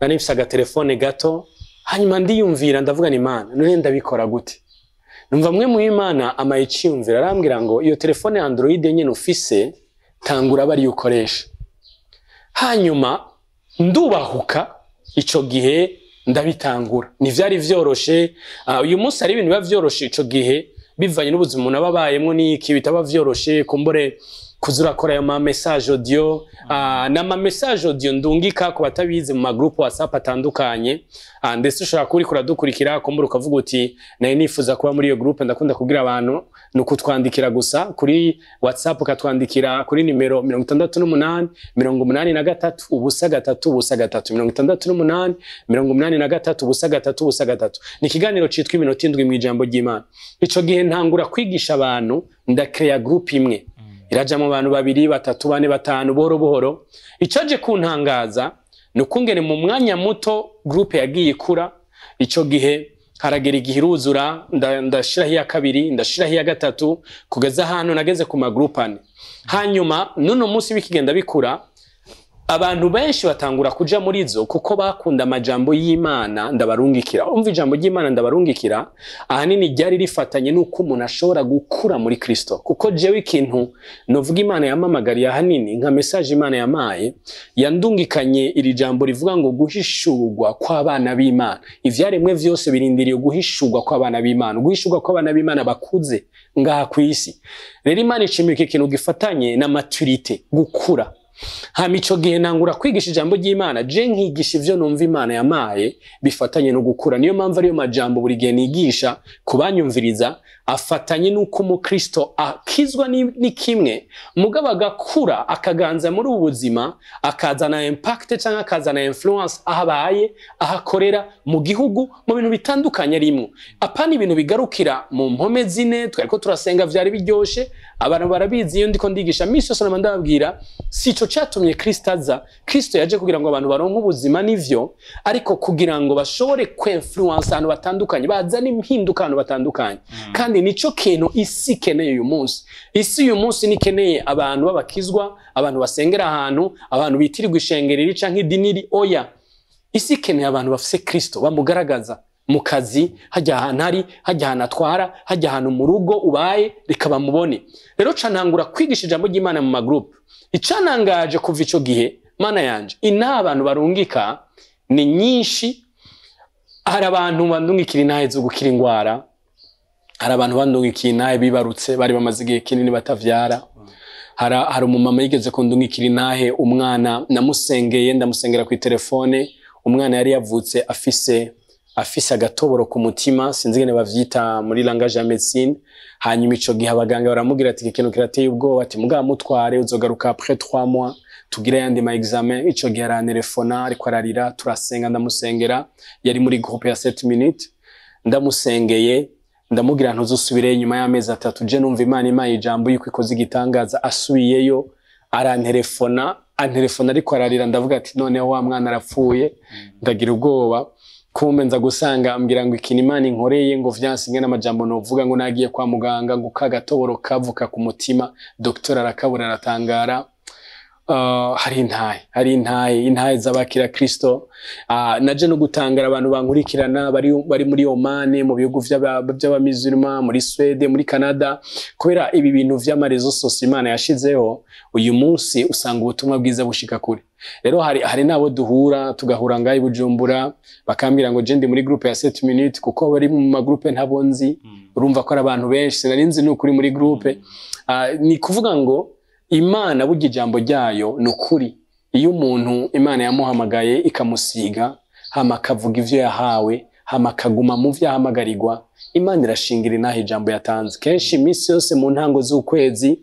nari mfise agatelefone gato, hanyuma ndiyumvira, ndavuga ni Imana, none ndabikora gute? Numva mwe mu Imana amaye iciyumvira, arambwira ngo iyo telefone ya Android nyene ufise, tangura aba ariyo ukoresha. Hanyuma ndubahuka ico gihe ndabitangura. Ntivyari vyoroshe. Uyu munsi hari ibintu biba vyoroshe, ico gihe bivanye n'ubuzima umuntu aba abayemwo n'iki bitaba vyoroshe kumbure. Kuza urakora ayo ma message audio, n'ama message audio ndungika ku batabizi mu ma groupe WhatsApp atandukanye. Ndetse ushobora kuba uriko uradukurikira, kumbura ukavuga uti: "Nayo nifuza kuba muri iyo groupe." Ndakunda kubwira abantu ni ukutwandikira gusa kuri WhatsApp, ukatwandikira kuri nimero 68 83 03 03, 68 83 03 03. Ni ikiganiro citwa Iminota 7 mu ijambo ry'Imana. Ico gihe ntangura kwigisha abantu, ndakeya groupe imwe irajamo abantu babiri, batatu, bane, batanu, buhoro buhoro. Icaje kuntangaza ni ukungene mu mwanya muto groupe yagiye ikura. Ico gihe haragera igihe iruzura, ndashiraho iya kabiri, ndashiraho iya gatatu, kugeza ahantu nageze ku magroupe ane. Hanyuma n'uno munsi bikigenda bikura, abantu benshi batangura kuja muri zo kuko bakunda amajambo y'Imana ndabarungikira. Umva, ijambo ry'Imana ndabarungikira ahanini ryari rifatanye n'uko umuntu ashobora gukura muri Kristo, kuko jewe ikintu novuga Imana yamamagariye ahanini, nka message Imana yamaye, yandungikanye iri jambo rivuga ngo guhishurwa kw'abana b'Imana. Ivyaremwe vyose birindiriye guhishurwa kw'abana b'Imana, guhishurwa kw'abana b'Imana bakuze ngaha kw'isi. Rero Imana icimika ikintu gifatanye na maturité, gukura. Hama ico gihe ntangura kwigisha ijambo ry'Imana, je nkigisha ivyo numva Imana yamaye bifatanye no gukura. Niyo mpamvu ariyo majambo buri gihe nigisha kubanyumviriza, afatanye n'uko umukristo akizwa ni kimwe, mugabo agakura, akaganza muri ubu buzima, akazana impact cyangwa akazana influence aho abaye, aho akorera, mu gihugu, mu bintu bitandukanye rimwe, apana ibintu bigarukira mu mpome zine. Twariko turasenga, vyari biryoshe. Abantu barabizi, iyo ndiko ndigisha misi yose nama ndababwira: si ico catumye Kristo aza. Kristo yaje kugira ngo abantu baronke ubuzima, nivyo, ariko kugira ngo bashobore kwinfluence ahantu batandukanye, bazane impinduka ahantu batandukanye. Kandi nico kintu isi ikeneye uyu munsi. Isi uyu munsi nikeneye abantu b'abakizwa, abantu basengera ahantu, abantu bitirirwa ishengero iri canke idini iri, oya. Isi ikeneye abantu bafise Kristo, bamugaragaza mu kazi, hajya ahantu ari, hajya ahantu atwara, hajya ahantu mu rugo ubaye, reka bamubone. Rero ca ntangura kwigisha ijambo ry'Imana mu magroupe. Icanangaje kuva ico gihe, Mana yanje, inaha abantu barungika ni nyinshi. Hari abantu bandungikira intahe zo gukira ingwara, hari abantu bandungikiye intahe bibarutse, bari bamaze igihe kinini batavyara. Hari umumama yigeze kundungikira intahe, umwana namusengeye, ndamusengera ku telefone, umwana yari yavutse afise agatoboro ku mutima, sinzi ingene bavyita muri langage ya médecine. Hanyuma ico gihe abaganga baramubwira ati: "Iki kintu kirateye ubwoba," ati: "Mugabo mutware, uzogaruka après 3 mois tugire ayandi ma examen." Ico gihe arantelefona ariko ararira, turasenga, ndamusengera. Yari muri groupe ya 7 minutes. Ndamusengeye, ndamubwira: "Ntuzusubireyo inyuma y'amezi 3." Je numva Imana impaye ijambo yuko ikoze igitangaza. Asubiyeyo arantelefona, antelefona ariko ararira. Ndavuga ati: "Noneho wa mwana arapfuye." Ndagira ubwoba. Kumbe nza gusanga ambwira ngo ikintu Imana inkoreye, ngo vyansinge n'amajambo novuga, ngo nagiye kwa muganga, ngo kagatoboro kavuka ku mutima, docteur arakabura, aratangara. Hari intahe, hari intahe, intahe z'abakira Kristo. Naje no gutangara abantu bankurikirana bari muri Oman, mu bihugu vy'abamizirima, muri Swede, muri Canada, kubera ibi bintu vy'ama réseaux sociaux Imana yashizeho. Uyu munsi usanga ubutumwa bwiza bushika kure. Rero hari nabo duhura, tugahura ngaho i Bujumbura, bakambwira ngo je ndi muri groupe ya 7 minutes, kuko bari mu ma groupe ntabo nzi. Urumva ko ari abantu benshi sinari nzi nukuri muri groupe. Ni kuvuga ngo Imana burya ijambo ryayo ni ukuri. Iyo umuntu Imana yamuhamagaye, ikamusiga, hama akavuga ivyo yahawe, hama akaguma mu vyo ahamagarirwa, Imana irashingira inaha ijambo yatanze. Kenshi iminsi yose mu ntango z'ukwezi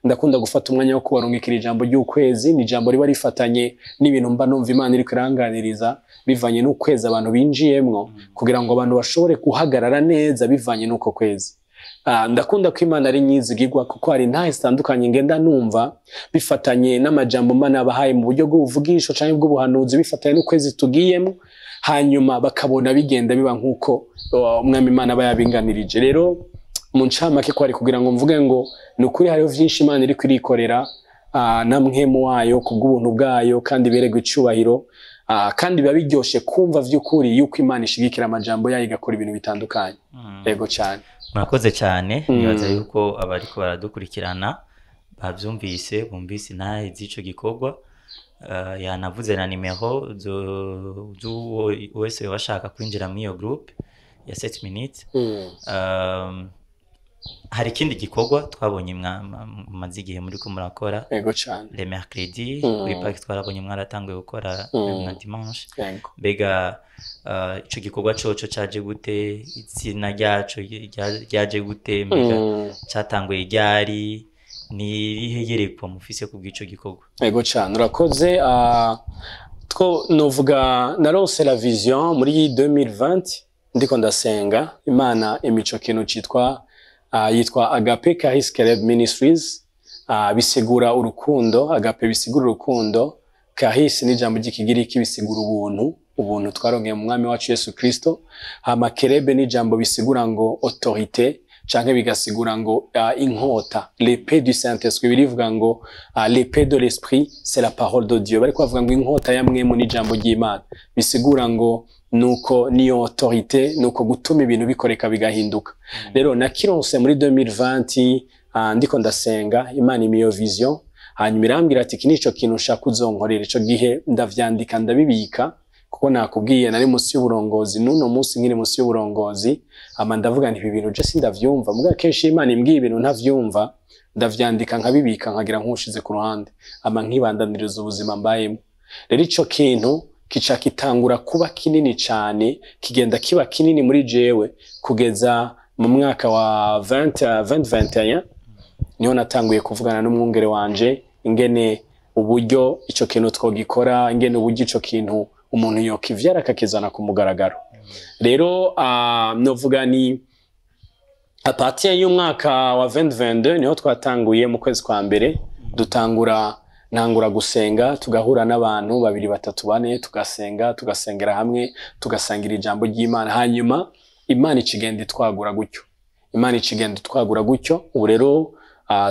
ndakunda gufata umwanya wo kubarungikira ijambo ry'ukwezi. Ni ijambo riba rifatanye n'ibintu mba numva Imana iriko iranganiriza bivanye n'ukwezi abantu binjiyemwo, kugira ngo abantu bashobore guhagarara neza bivanye n'uko kwezi. Ndakunda ko Imana ari nyizigirwa, kuko hari intahe zitandukanye ngenda numva bifatanye n'amajambo mba nabahaye mu buryo bw'ubuvugisho canke bw'ubuhanuzi, bifatanye n'ukwezi tugiyemo, hanyuma bakabona bigenda biba nk'uko Umwami Imana aba yabinganirije. Rero mu ncamake ko ari kugira ngo mvuge ngo ni ukuri hariho vyinshi Imana iriko irikorera na mpwemu wayo kubw'ubuntu bwayo, kandi beregwa icubahiro. Kandi biba biryoshe kumva vy'ukuri yuko Imana ishigikira amajambo yayo, igakora ibintu bitandukanye. Yego cyane. Murakoze cyane. Nibaza yuko abariko baradukurikirana bavyumvise, bumvise intahe z'ico gikorwa. Yanavuze na nimero z'uwo wese yoba ashaka kwinjira muri iyo groupe ya 7 minutes. Hari ikindi gikorwa twabonye mumaze igihe muriko murakora, Ego cane. le mercredi kuri park twarabonye mwaratanguye gukora na dimanche. Yego. Mbega ico gikorwa coco caje gute? Izina ryaco ryaje gute? Mbega catanguye ryari? Ni irihe yerekwa mufise kubw'ico gikorwa? Ego cane, urakoze. Two novuga naronse la vision muri 2020, ndiko ndasenga Imana imico kintu citwa yitwa Agape Charis Caleb Ministries. Bisigura urukundo, agape bisigura urukundo, charis ni ijambo ry'ikigiriki bisigura ubuntu, ubuntu twaronkeye mu mwami wacu Yesu Kristo. Hama Kerebe ni ijambo bisigura ngo autorité, canke bigasigura ngo inkota, l'épée du Saint-Esprit. Birivuga ngo l'épée de l'esprit, c'est la parole de Dieu. Bariko bavuga ngo inkota ya mwemu ni ijambo ry'Imana, bisigura ngo nuko niyo autorité, nuko gutuma ibintu bikoreka bigahinduka. Rero nakironse muri 2020, ndiko ndasenga Imana imiyo vision, hanyuma irambwira ati iki nico kintu ushaka uzonkorera. Ico gihe ndavyandika, ndabibika, kuko nakubwiye nari munsi y'uburongozi, n'uno munsi nkiri munsi y'uburongozi. Hama ndavuga nti ibi bintu je sindavyumva, muga kenshi Imana imbwiye ibintu ntavyumva, ndavyandika nkabibika, nkagira nk'ushize ku ruhande, hama nkibandaniriza ubuzima mbayemo. Rero ico kintu kica kitangura kuba kinini cane, kigenda kiba kinini muri jewe kugeza mu mwaka wa 20 2021, niho natanguye kuvugana n'umwungere wanje ingene uburyo ico kintu twogikora, ingene uburyo ico kintu umuntu yokivyara akakizana ku mugaragaro. Rero novuga ni à partir y'umwaka wa 2022 niho twatanguye, mu kwezi kwa mbere dutangura, ntangura gusenga, tugahura n'abantu babiri, batatu, bane, tugasenga, tugasengera hamwe, tugasangira ijambo ry'Imana. Hanyuma Imana ikigenda itwagura gutyo, Imana ikigenda itwagura gutyo. Ubu rero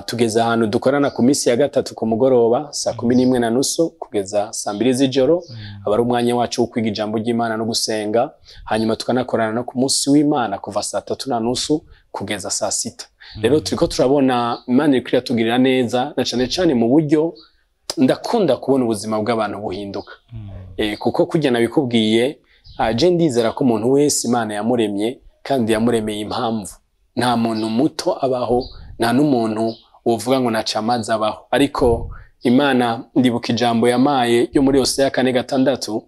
tugeze ahantu dukorana ku minsi ya gatatu ku mugoroba, saa 11:30 kugeza saa 2 z'ijoro, aba ari umwanya wacu wo kwiga ijambo ry'Imana no gusenga. Hanyuma tukanakorana no ku munsi w'Imana kuva saa 3:30 kugeza saa 6. Rero turiko turabona Imana iriko iratugirira neza, na cane cane mu buryo ndakunda kubona ubuzima bw'abantu buhinduka. Kuko kurya nabikubwiye, je ndizera ko umuntu wese Imana yamuremye kandi yamuremeye impamvu. Nta muntu muto abaho, nta n'umuntu wovuga ngo naca amazi abaho. Ariko Imana, ndibuka ijambo yamaye yo muri Hoseya 4:6,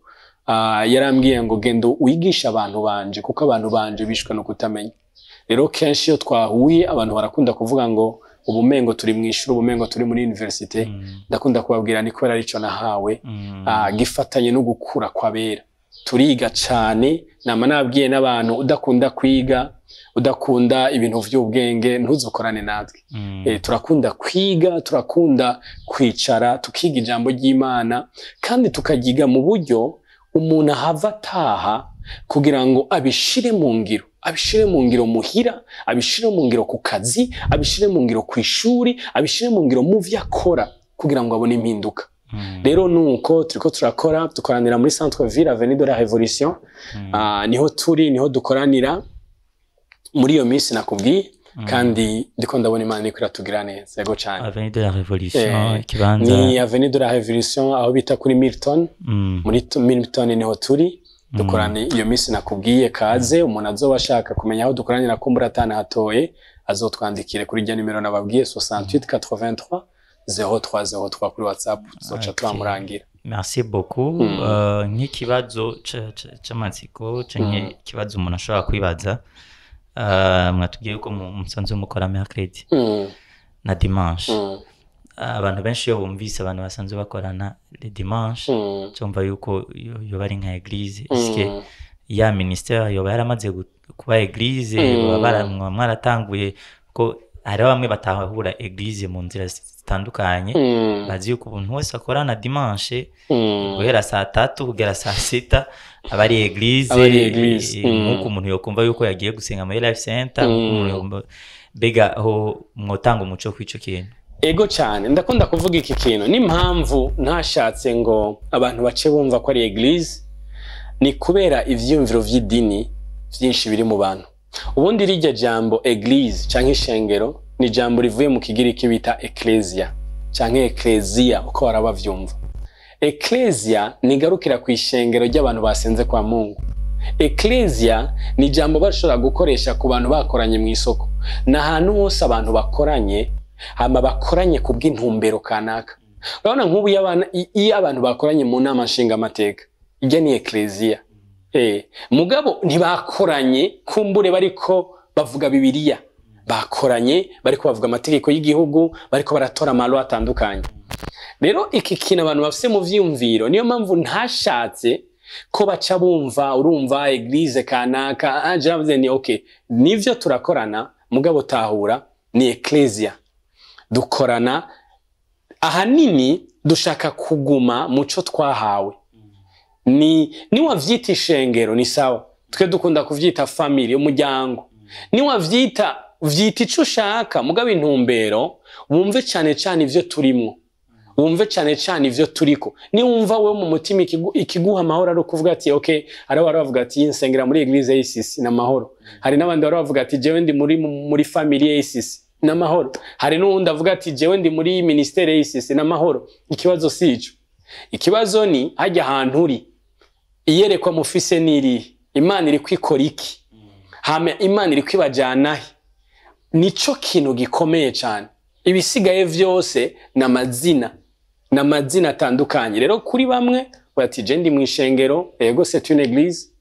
yarambwiye ngo genda wigishe abantu banje, kuko abantu banje bishwe no kutamenya. Rero kenshi iyo twahuye abantu barakunda kuvuga ngo ubumengo turi mu ishuri, ubumengo turi muri université. Ndakunda kubabwira ni kubera arico nahawe, gifatanye no gukura kw'abera. Turiga cane, nama nabwiye n'abantu, udakunda kwiga, udakunda ibintu vy'ubwenge, ntuzukorane natwe. Turakunda kwiga, turakunda kwicara tukiga ijambo ry'Imana, kandi tukaryiga mu buryo umuntu ahava ataha kugira ngo abishire mu ngiro, abishire mu ngiro muhira, abishire mu ngiro ku kazi, abishire mu ngiro ku ishuri, abishire mu ngiro mu vyo akora, kugira ngo abone impinduka. Rero nuko turiko turakora, dukoranira muri centre ville, avenue de la Révolution. Niho turi, niho dukoranira muri iyo minsi nakubwiye, kandi ndiko ndabona Imana iriko iratugira neza. Yego cane. Avenue de la Révolution, ikibanza Ni avenue de la Révolution, aho bita kuri Milton. Muri Milton niho turi, dukorana iyo minsi nakubwiye. Kaze, umuntu azoba ashaka kumenya aho dukoranira, kumbura atanahatoye, azotwandikire kuri rya nimero nababwiye, 68 83 0303, kuri WhatsApp, tuzoca turamurangira. Merci beaucoup. Nk'ikibazo c'amatsiko canke ikibazo umuntu ashobora kwibaza, mwatubwiye yuko musanzwe mukora mercredi na dimanche. Abantu benshi iyo bumvise abantu basanzwe bakorana le dimanche, cyumva yuko yoba ari nka église. Est-ce ya ministère yoba yaramaze kuba église? Baba mwaratanguye ko hariho bamwe batahura église mu nzira zitandukanye, bazi yuko umuntu wese akorana dimanche guhera saa 3 kugera saa 6 aba ari église. Aba ari église. Nk'uko umuntu yokumva yuko yagiye gusenga muri Life Center, nk'uko umuntu mbega aho mwotanga umuco kw'ico kintu? Ego cyane, ndakunda kuvuga iki kintu n'impamvu ntashatse ngo abantu bace bumva ko ari église, ni kubera ivyiyumviro vy'idini vyinshi biri mu bantu. Ubundi rirya jambo église canke ishengero ni ijambo rivuye mu kigiriki bita ecclesia canke ecclesia, uko barabavyumva. Ecclesia nigarukira ku ishengero ry'abantu basenze kwa Mungu. Ecclesia ni ijambo bashobora gukoresha ku bantu bakoranye mu isoko. Ni ahantu hose abantu bakoranye, hama bakoranye ku bw'intumbero kanaka. Urabona nk'ubu iyo abantu bakoranye mu nama nshingamateka, ijya ni ecclesia. Mugabo ntibakoranye kumbure bariko bavuga Bibiliya, bakoranye bariko bavuga amategeko y'igihugu, bariko baratora amalo atandukanye. Rero iki kintu abantu bafise mu vyiyumviro, niyo mpamvu ntashatse ko baca bumva urumva eglise kanaka. Anje navuze ni okay, nivyo turakorana, mugabo tahura ni ecclesia. Dukorana ahanini dushaka kuguma muco twahawe. Ni wavyita ishengero ni sawa, twe dukunda kuvyita family, umuryango. Ni wavyita vyita ico ushaka, mugabo intumbero wumve cane cane ivyo turimwo, wumve cane cane ivyo turiko. Ni wumva wewe mu mutima ikiguha amahoro ari ukuvuga ati okay, hari abari bavuga ati nsengera muri eglise y'Isisi na mahoro. Hari n'abandi bari bavuga ati jewe ndi muri family y'Isisi na mahoro. Hari n'uwundi avuga ati jewe ndi muri ministere y'Isisi na mahoro. Ikibazo si ico. Ikibazo ni hajya ahantu uri, iyerekwa mufise niri, Imana iri kwikora iki, hama Imana iri kwibajana he. Nico kintu gikomeye cyane. Ibisigaye vyose namazina, namazina atandukanye. Rero kuri bamwe bati je ndi mwishengero, ego c'est une église,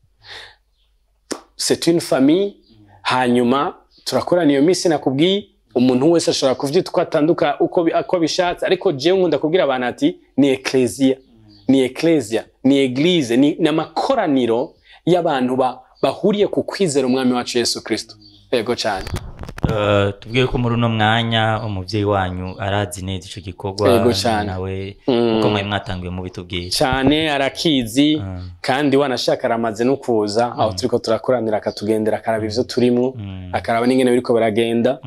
c'est une famille. Hanyuma turakorana iyo misi nakubwiye, umuntu wese ashobora kuvyita uko atanduka uko bishatse, ariko jewe nkunda kubwira abantu ati ni ecclesia, ni ecclesia, ni église, ni amakoraniro y'abantu bahuriye ku kwizera umwami wacu Yesu Kristo. Ego cyane. Tubwiye ko muri uno mwanya umuvyeyi wanyu arazi neza ico gikorwa nawe, uko mwe mwatanguye mubitubwiye cyane arakizi, kandi wanashaka aramaze no kuza aho turiko turakoranira, akatugendera akaraba ivyo turimo, akaraba n'ingene biriko baragenda.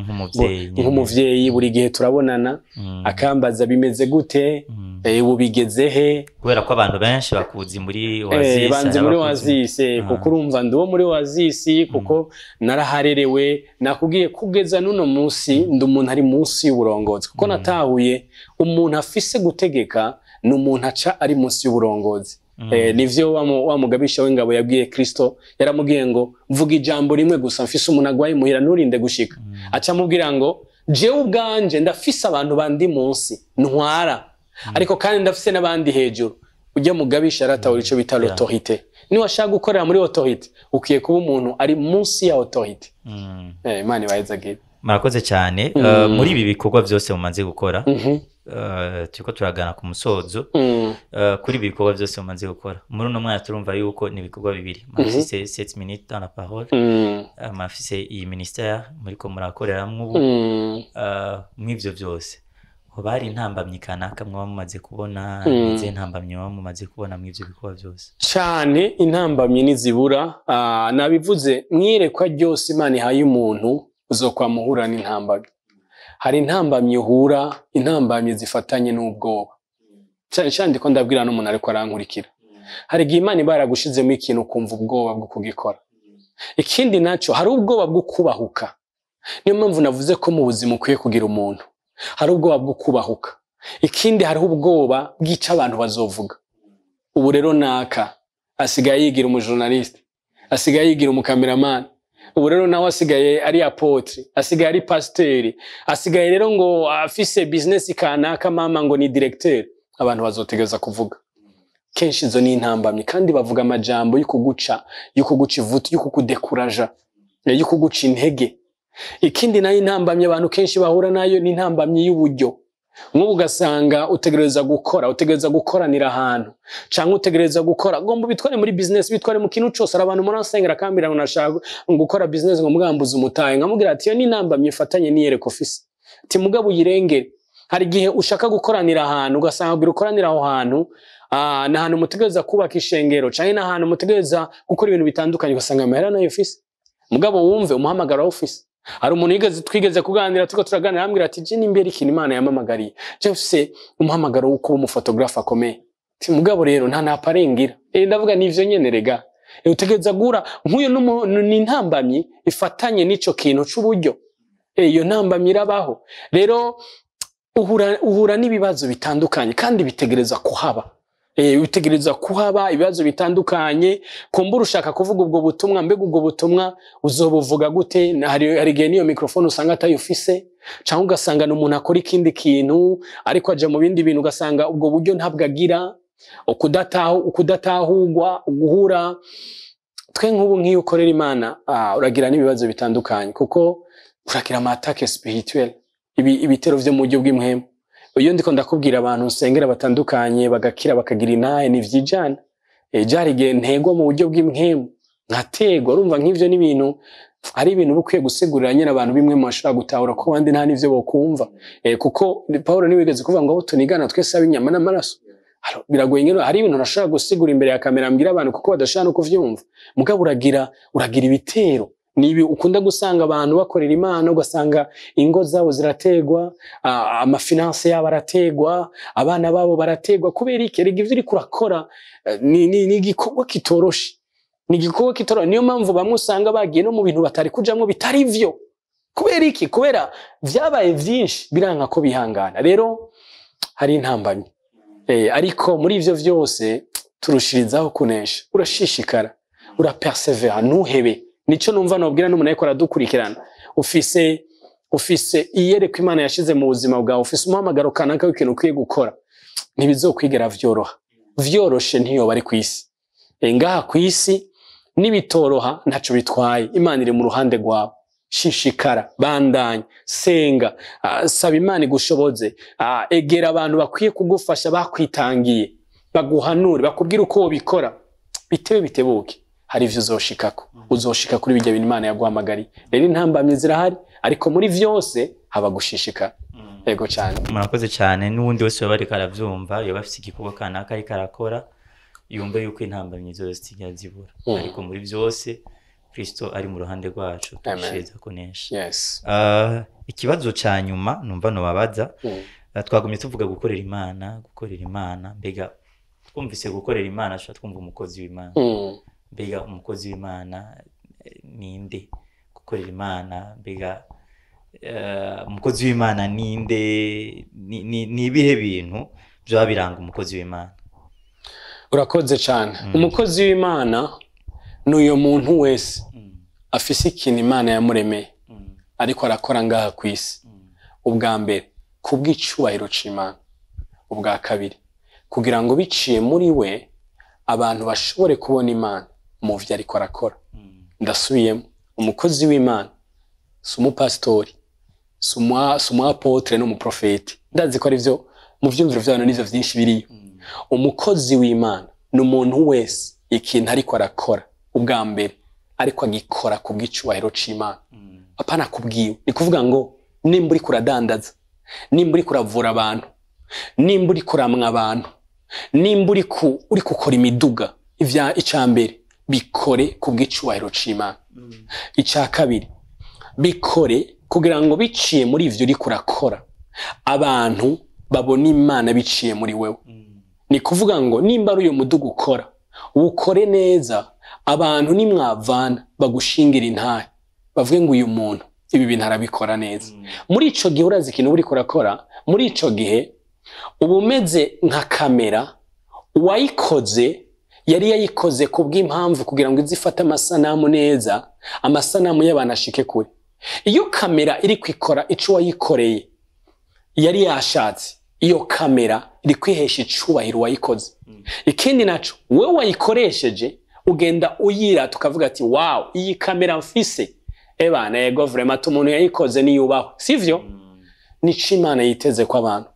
Nk'umuvyeyi buri gihe turabonana, akambaza bimeze gute, ubu bigeze he, kubera ko abantu benshi bakuzi muri Oasis, banzi muri Oasis, kuko urumva ndi uwo muri Oasis, kuko naraharerewe. Nakubwiye kugeza n'uno munsi ndi umuntu ari munsi y'uburongozi, kuko natahuye umuntu afise gutegeka ni umuntu aca ari munsi y'uburongozi. Nivyo wa mugabisha w'ingabo yabwiye Kristo, yaramubwiye ngo vuga ijambo rimwe gusa mfise umuntu agwaye muhira nturinde gushika. Aca amubwira ngo jewe ubwanje ndafise abantu bandi munsi ntwara, ariko kandi ndafise n'abandi hejuru. Ujya mugabisha aratahura ico bita l'autorité. Ni washaka gukorera muri autorité, ukwiye kuba umuntu ari munsi ya autorité. Imana ibahezagire. Murakoze cyane. Muri ibi bikorwa byose mumaze gukora, turiko turagana ku musozo. Kuri ibi bikorwa byose mumaze gukora muri uno mwanya, turumva yuko ni ibikorwa bibiri. Murafise 7 minutes dans la parole, murafise iyi ministère muriko murakoreramwo ubu. Mw'ivyo byose hoba hari intambamyi kanaka mwaba mumaze kubona? Izihe ntambamyi mwaba mumaze kubona mw'ivyo bikorwa byose? Cyane intambamyi nizibura. Nabivuze mwiyerekwa ryose Imana ihaye umuntu uzokwamuhura n'intambamyi. Hari intambamyi uhura, intambamyi zifatanye n'ubwoba. Cyane cyane ndiko ndabwira n'umuntu ariko arankurikira. Hari igihe Imana iba yaragushizemo ikintu ukumva ubwoba bwo kugikora. Ikindi naco hari ubwoba bwo kubahuka. Niyo mpamvu navuze ko mu buzima ukwiye kugira umuntu. Hari ubwoba bwo kubahuka. Ikindi hariho ubwoba bw'ico abantu bazovuga. Ubu rero naka asigaye yigira umujournaliste, asigaye yigira umukameramani, ubu rero nawe asigaye ari apotre, asigaye ari pasteur, asigaye rero ngo afise business kanaka, mama ngo ni directeur. Abantu bazotegeza kuvuga. Kenshi izo ni intambamyi, kandi bavuga amajambo y'ukuguca, y'ukuguca ivutu, y'ukukudekuraja, y'ukuguca intege. Ikindi nayo intambamyi abantu kenshi bahura nayo ni intambamyi y'uburyo. Nk'ubu ugasanga utegereza gukora, utegereza gukoranira ahantu, canke utegereza gukora, ngomba bitware muri business, bitware mu kintu cose. Hari abantu muransengera akambwira ngo nashaka gukora business ngo mugambuze umutahe, nkamubwira ati iyo ni intambamyi ifatanye n'iyereko office. Ati mugabo uyirengere. Hari igihe ushaka gukoranira ahantu, ugasanga kugira ukoranira aho hantu, ni ahantu mutegereza kubaka ishengero, canke ni ahantu mutegereza gukora ibintu bitandukanye, ugasanga amahera nayo office. Mugabo wumve umuhamagaro wa office. Hari umuntu twigeze kuganira, turiko turaganira, arambwira ati je nimbere ikintu Imana yamamagariye, je mfise umuhamagaro wo kuba umufotografe akomeye. Ati mugabo rero nta naparengira. Ndavuga nivyo nyene rega. Utegereza gura nk'uyo ni intambamyi ifatanye n'ico kintu c'uburyo. Iyo ntambamyi irabaho. Rero uhura n'ibibazo bitandukanye kandi bitegereza kuhaba. Utegerezwa kuhaba ibibazo bitandukanye. Kumbura ushaka kuvuga ubwo butumwa, mbega ubwo butumwa uzobuvuga gute? Hari igihe n'iyo microphone usanga atayufise, cyangwa ugasanga ni umuntu akora ikindi kintu ariko aja mu bindi bintu, ugasanga ubwo buryo ntabwo agira. Ukudatahugwa, guhura twe nk'ubu nk'iyo ukorera Imana, uragira n'ibibazo bitandukanye, kuko uragira ama attaques spirituelles, ibitero vyo mu buryo bw'impwemu. Iyo ndiko ndakubwira abantu nsengera batandukanye bagakira bakagira intahe, ni vyijana. Hari igihe ntegwa mu buryo bw'impwemu, nkategwa. Urumva nk'ivyo n'ibintu, ari ibintu uba ukwiye gusigurira nyine abantu bimwe mu bashobora gutahura, ko abandi nta n'ivyo bokumva. Kuko Paulo ntiwigeze kuvuga ngo abo tunigana twese ab'inyama n'amaraso. Biragoye nyine, hari ibintu ntashobora gusigura imbere ya kamera mbwira abantu, kuko badashobora no kuvyumva. Mugabo uragira ibitero. Nibi ukunda gusanga abantu bakorera Imana, ugasanga ingo zabo zirategwa, ama finances yabo arategwa, abana babo barategwa. Kubera iki? Erega ivyo uriko urakora ni igikorwa kitoroshe, ni igikorwa kitoroshe. Niyo mpamvu bamwe usanga bagiye no mu bintu batari kujamwo bitari vyo. Kubera iki? Kubera vyabaye vyinshi, biranka ko bihangana. Rero hari intambamyi, ariko muri ivyo vyose turushirizaho kunesha. Urashishikara, urapersevera, ntuhebe. Nico numva nobwira n'umuntu ariko aradukurikirana. Ufise iyerekwa Imana yashize mu buzima bwawe, ufise umuhamagaro kanaka w'ikintu ukwiye gukora, ntibizokwigera vyoroha. Vyoroshe ntiyoba ari kw'isi. Ngaha kw'isi nibitoroha ntaco bitwaye, Imana iri mu ruhande rwawe. Shishikara, bandanya, senga, saba Imana igushoboze, egera abantu bakwiye kugufasha, bakwitangiye, baguhanure, bakubwire uko wobikora. Bitewe bitebuke, hari ivyo uzoshikako, uzoshika kuri bijya bintu Imana yaguhamagariye. Rero intambamyi zirahari, ariko muri vyose haba gushishikara. Yego cyane. Murakoze cyane. N'uwundi wese yoba ariko aravyumva, yoba afise igikorwa kanaka ariko arakora, yumve yuko intambamyi zose zitigera zibura, ariko muri vyose Kristo ari mu ruhande rwacu, turushiriza kunesha. Ikibazo ca nyuma numva nobabaza, twagumye tuvuga gukorera Imana, gukorera Imana. Mbega twumvise gukorera Imana, tuca twumva umukozi w'Imana. Mbega umukozi w'Imana ninde? Gukorera Imana, mbega umukozi w'Imana ninde? Ni ibihe bintu vyoba biranga umukozi w'Imana? Urakoze cyane. Umukozi w'Imana ni uyo muntu wese afise ikintu Imana yamuremeye ariko arakora ngaha ku isi. Ubwa mbere, kubw'icubahiro c'Imana. Ubwa kabiri, kugira ngo biciye muri we abantu bashobore kubona Imana mu vyo ariko arakora. Ndasubiyemo, umukozi w'Imana si umupasitori, si umu apôtre n'umuprofeti. Ndazi ko ari vyo mu vyumviro vy'abantu, nivyo vyinshi biriyo. Umukozi w'Imana ni umuntu wese ikintu ariko arakora, ubwa mbere ariko agikora kubw'icubahiro c'Imana, apana kubwiwe. Ni kuvuga ngo nimba uriko uradandaza, nimba uriko uravura abantu, nimba uriko uramwa abantu, nimba uriko ukora imiduga, ivya ica mbere bikore kubw'icubahiro c'Imana. Ica kabiri, bikore kugira ngo biciye muri ivyo uriko urakora abantu babone Imana biciye muri wewe. Ni kuvuga ngo nimba ari uyo muduga ukora, ukore neza, abantu nimwavana bagushingira intahe, bavuge ngo uyu muntu ibi bintu arabikora neza. Muri ico gihe urazi ikintu uriko urakora, muri ico gihe uba umeze nka kamera uwayikoze yari yayikoze kubw'impamvu, kugira ngo ize ifate amasanamu neza, amasanamu y'abantu ashike kure. Iyo kamera iri kwikora ico wayikoreye yari yashatse, iyo kamera iri kwihesha icubahiro wayikoze. Ikindi naco, wewe wayikoresheje ugenda uyira tukavuga ati wow, iyi kamera mfise, ebana yego vraiment umuntu yayikoze niyubahwe, sivyo? Nico Imana yiteze ko abantu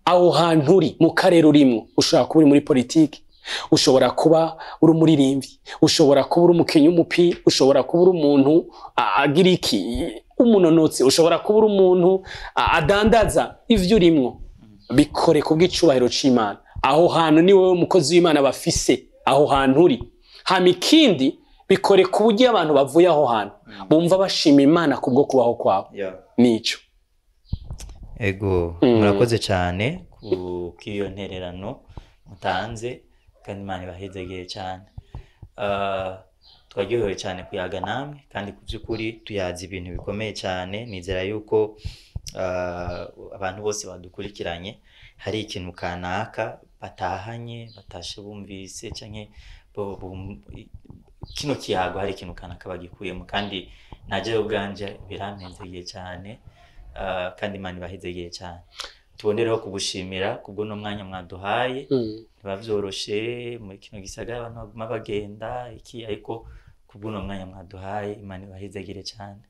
aho hantu uri, mu karere urimwo, ushobora kuba uri muri politiki, ushobora kuba uri umuririmbyi, ushobora kuba uri umukinyi w'umupira, ushobora kuba uri umuntu agira iki, umunonotsi, ushobora kuba uri umuntu adandaza. Ivyo urimwo bikore kubw'icubahiro c'Imana. Aho hantu ni wowe umukozi w'Imana bafise aho hantu uri. Hama ikindi, bikore ku buryo abantu bavuye aho hantu bumva bashima Imana kubwo kubaho kwawe. Nico. Ego, murakoze cyane ku k'iyo ntererano mutanze, kandi Imana ibahezegere cyane. Twaryohewe cyane kuyaga namwe, kandi ku by'ukuri tuyazi ibintu bikomeye cyane. Nizera yuko abantu bose badukurikiranye Hari ikintu kanaka batahanye, batashe bumvise, canke kino kiyago hari ikintu kanaka bagikuyemo. Kandi naje ubwanje birampenzegiye cyane, kandi Imana ibahezegeye cyane. Tubonereho kugushimira kubwo mwanya mwaduhaye. Ntiba vyoroshe muri kino gisagara, abantu baguma bagenda iki, ariko kubw'uno mwanya mwaduhaye, Imana ibahezegere cyane.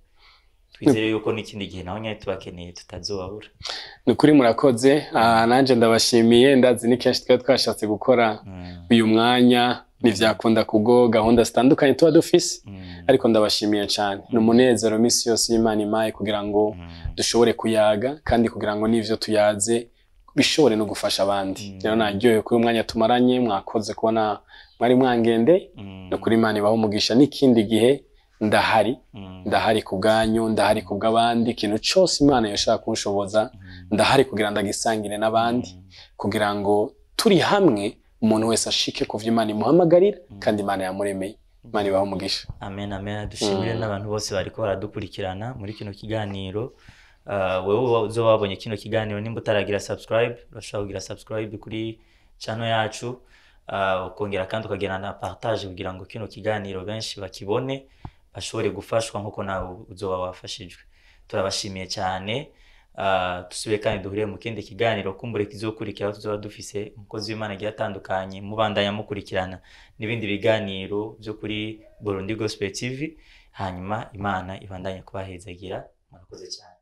Twizere yuko n'ikindi gihe naho nyine tubakeneye tutazobabura. Ni ukuri murakoze. Nanje ndabashimiye. Ndazi ni kenshi twari twashatse gukora uyu mwanya, ntivyakunda kubwo gahunda zitandukanye tuba dufise, ariko ndabashimiye cyane. Ni umunezero misi yose y'Imana impaye kugira ngo dushobore kuyaga, kandi kugira ngo n'ivyo tuyaze bishobore no gufasha abandi. Rero naryohewe kuri uyu mwanya tumaranye. Mwakoze kubona mwari mwangende. Ni ukuri Imana ibahe umugisha. N'ikindi gihe ndahari, ndahari ku bwanyu, ndahari ku bw'abandi. Ikintu cose Imana yoshaka kunshoboza, ndahari kugira ndagisangire n'abandi, kugira ngo turi hamwe umuntu wese ashike ku vyo Imana imuhamagarira kandi Imana yamuremeye. Imana ibahe umugisha. Amen, amen. Dushimire n'abantu bose bariko baradukurikirana muri kino kiganiro. Wewe uzoba wabonye kino kiganiro, nimba utaragira subscribe, urashobora kugira subscribe kuri channel yacu, ukongera kandi ukagira na partage kugira ngo kino kiganiro benshi bakibone, bashobore gufashwa nkuko nawe uzoba wafashijwe. Turabashimiye cyane. Dusubire kandi duhurire mu kindi kiganiro kumbure kizokurikira, tuzoba dufise umukozi w'Imana agiye atandukanye. Mubandanya mukurikirana n'ibindi biganiro byo kuri Burundi Gospel TV, hanyuma Imana ibandanye kubahezagira. Murakoze cyane.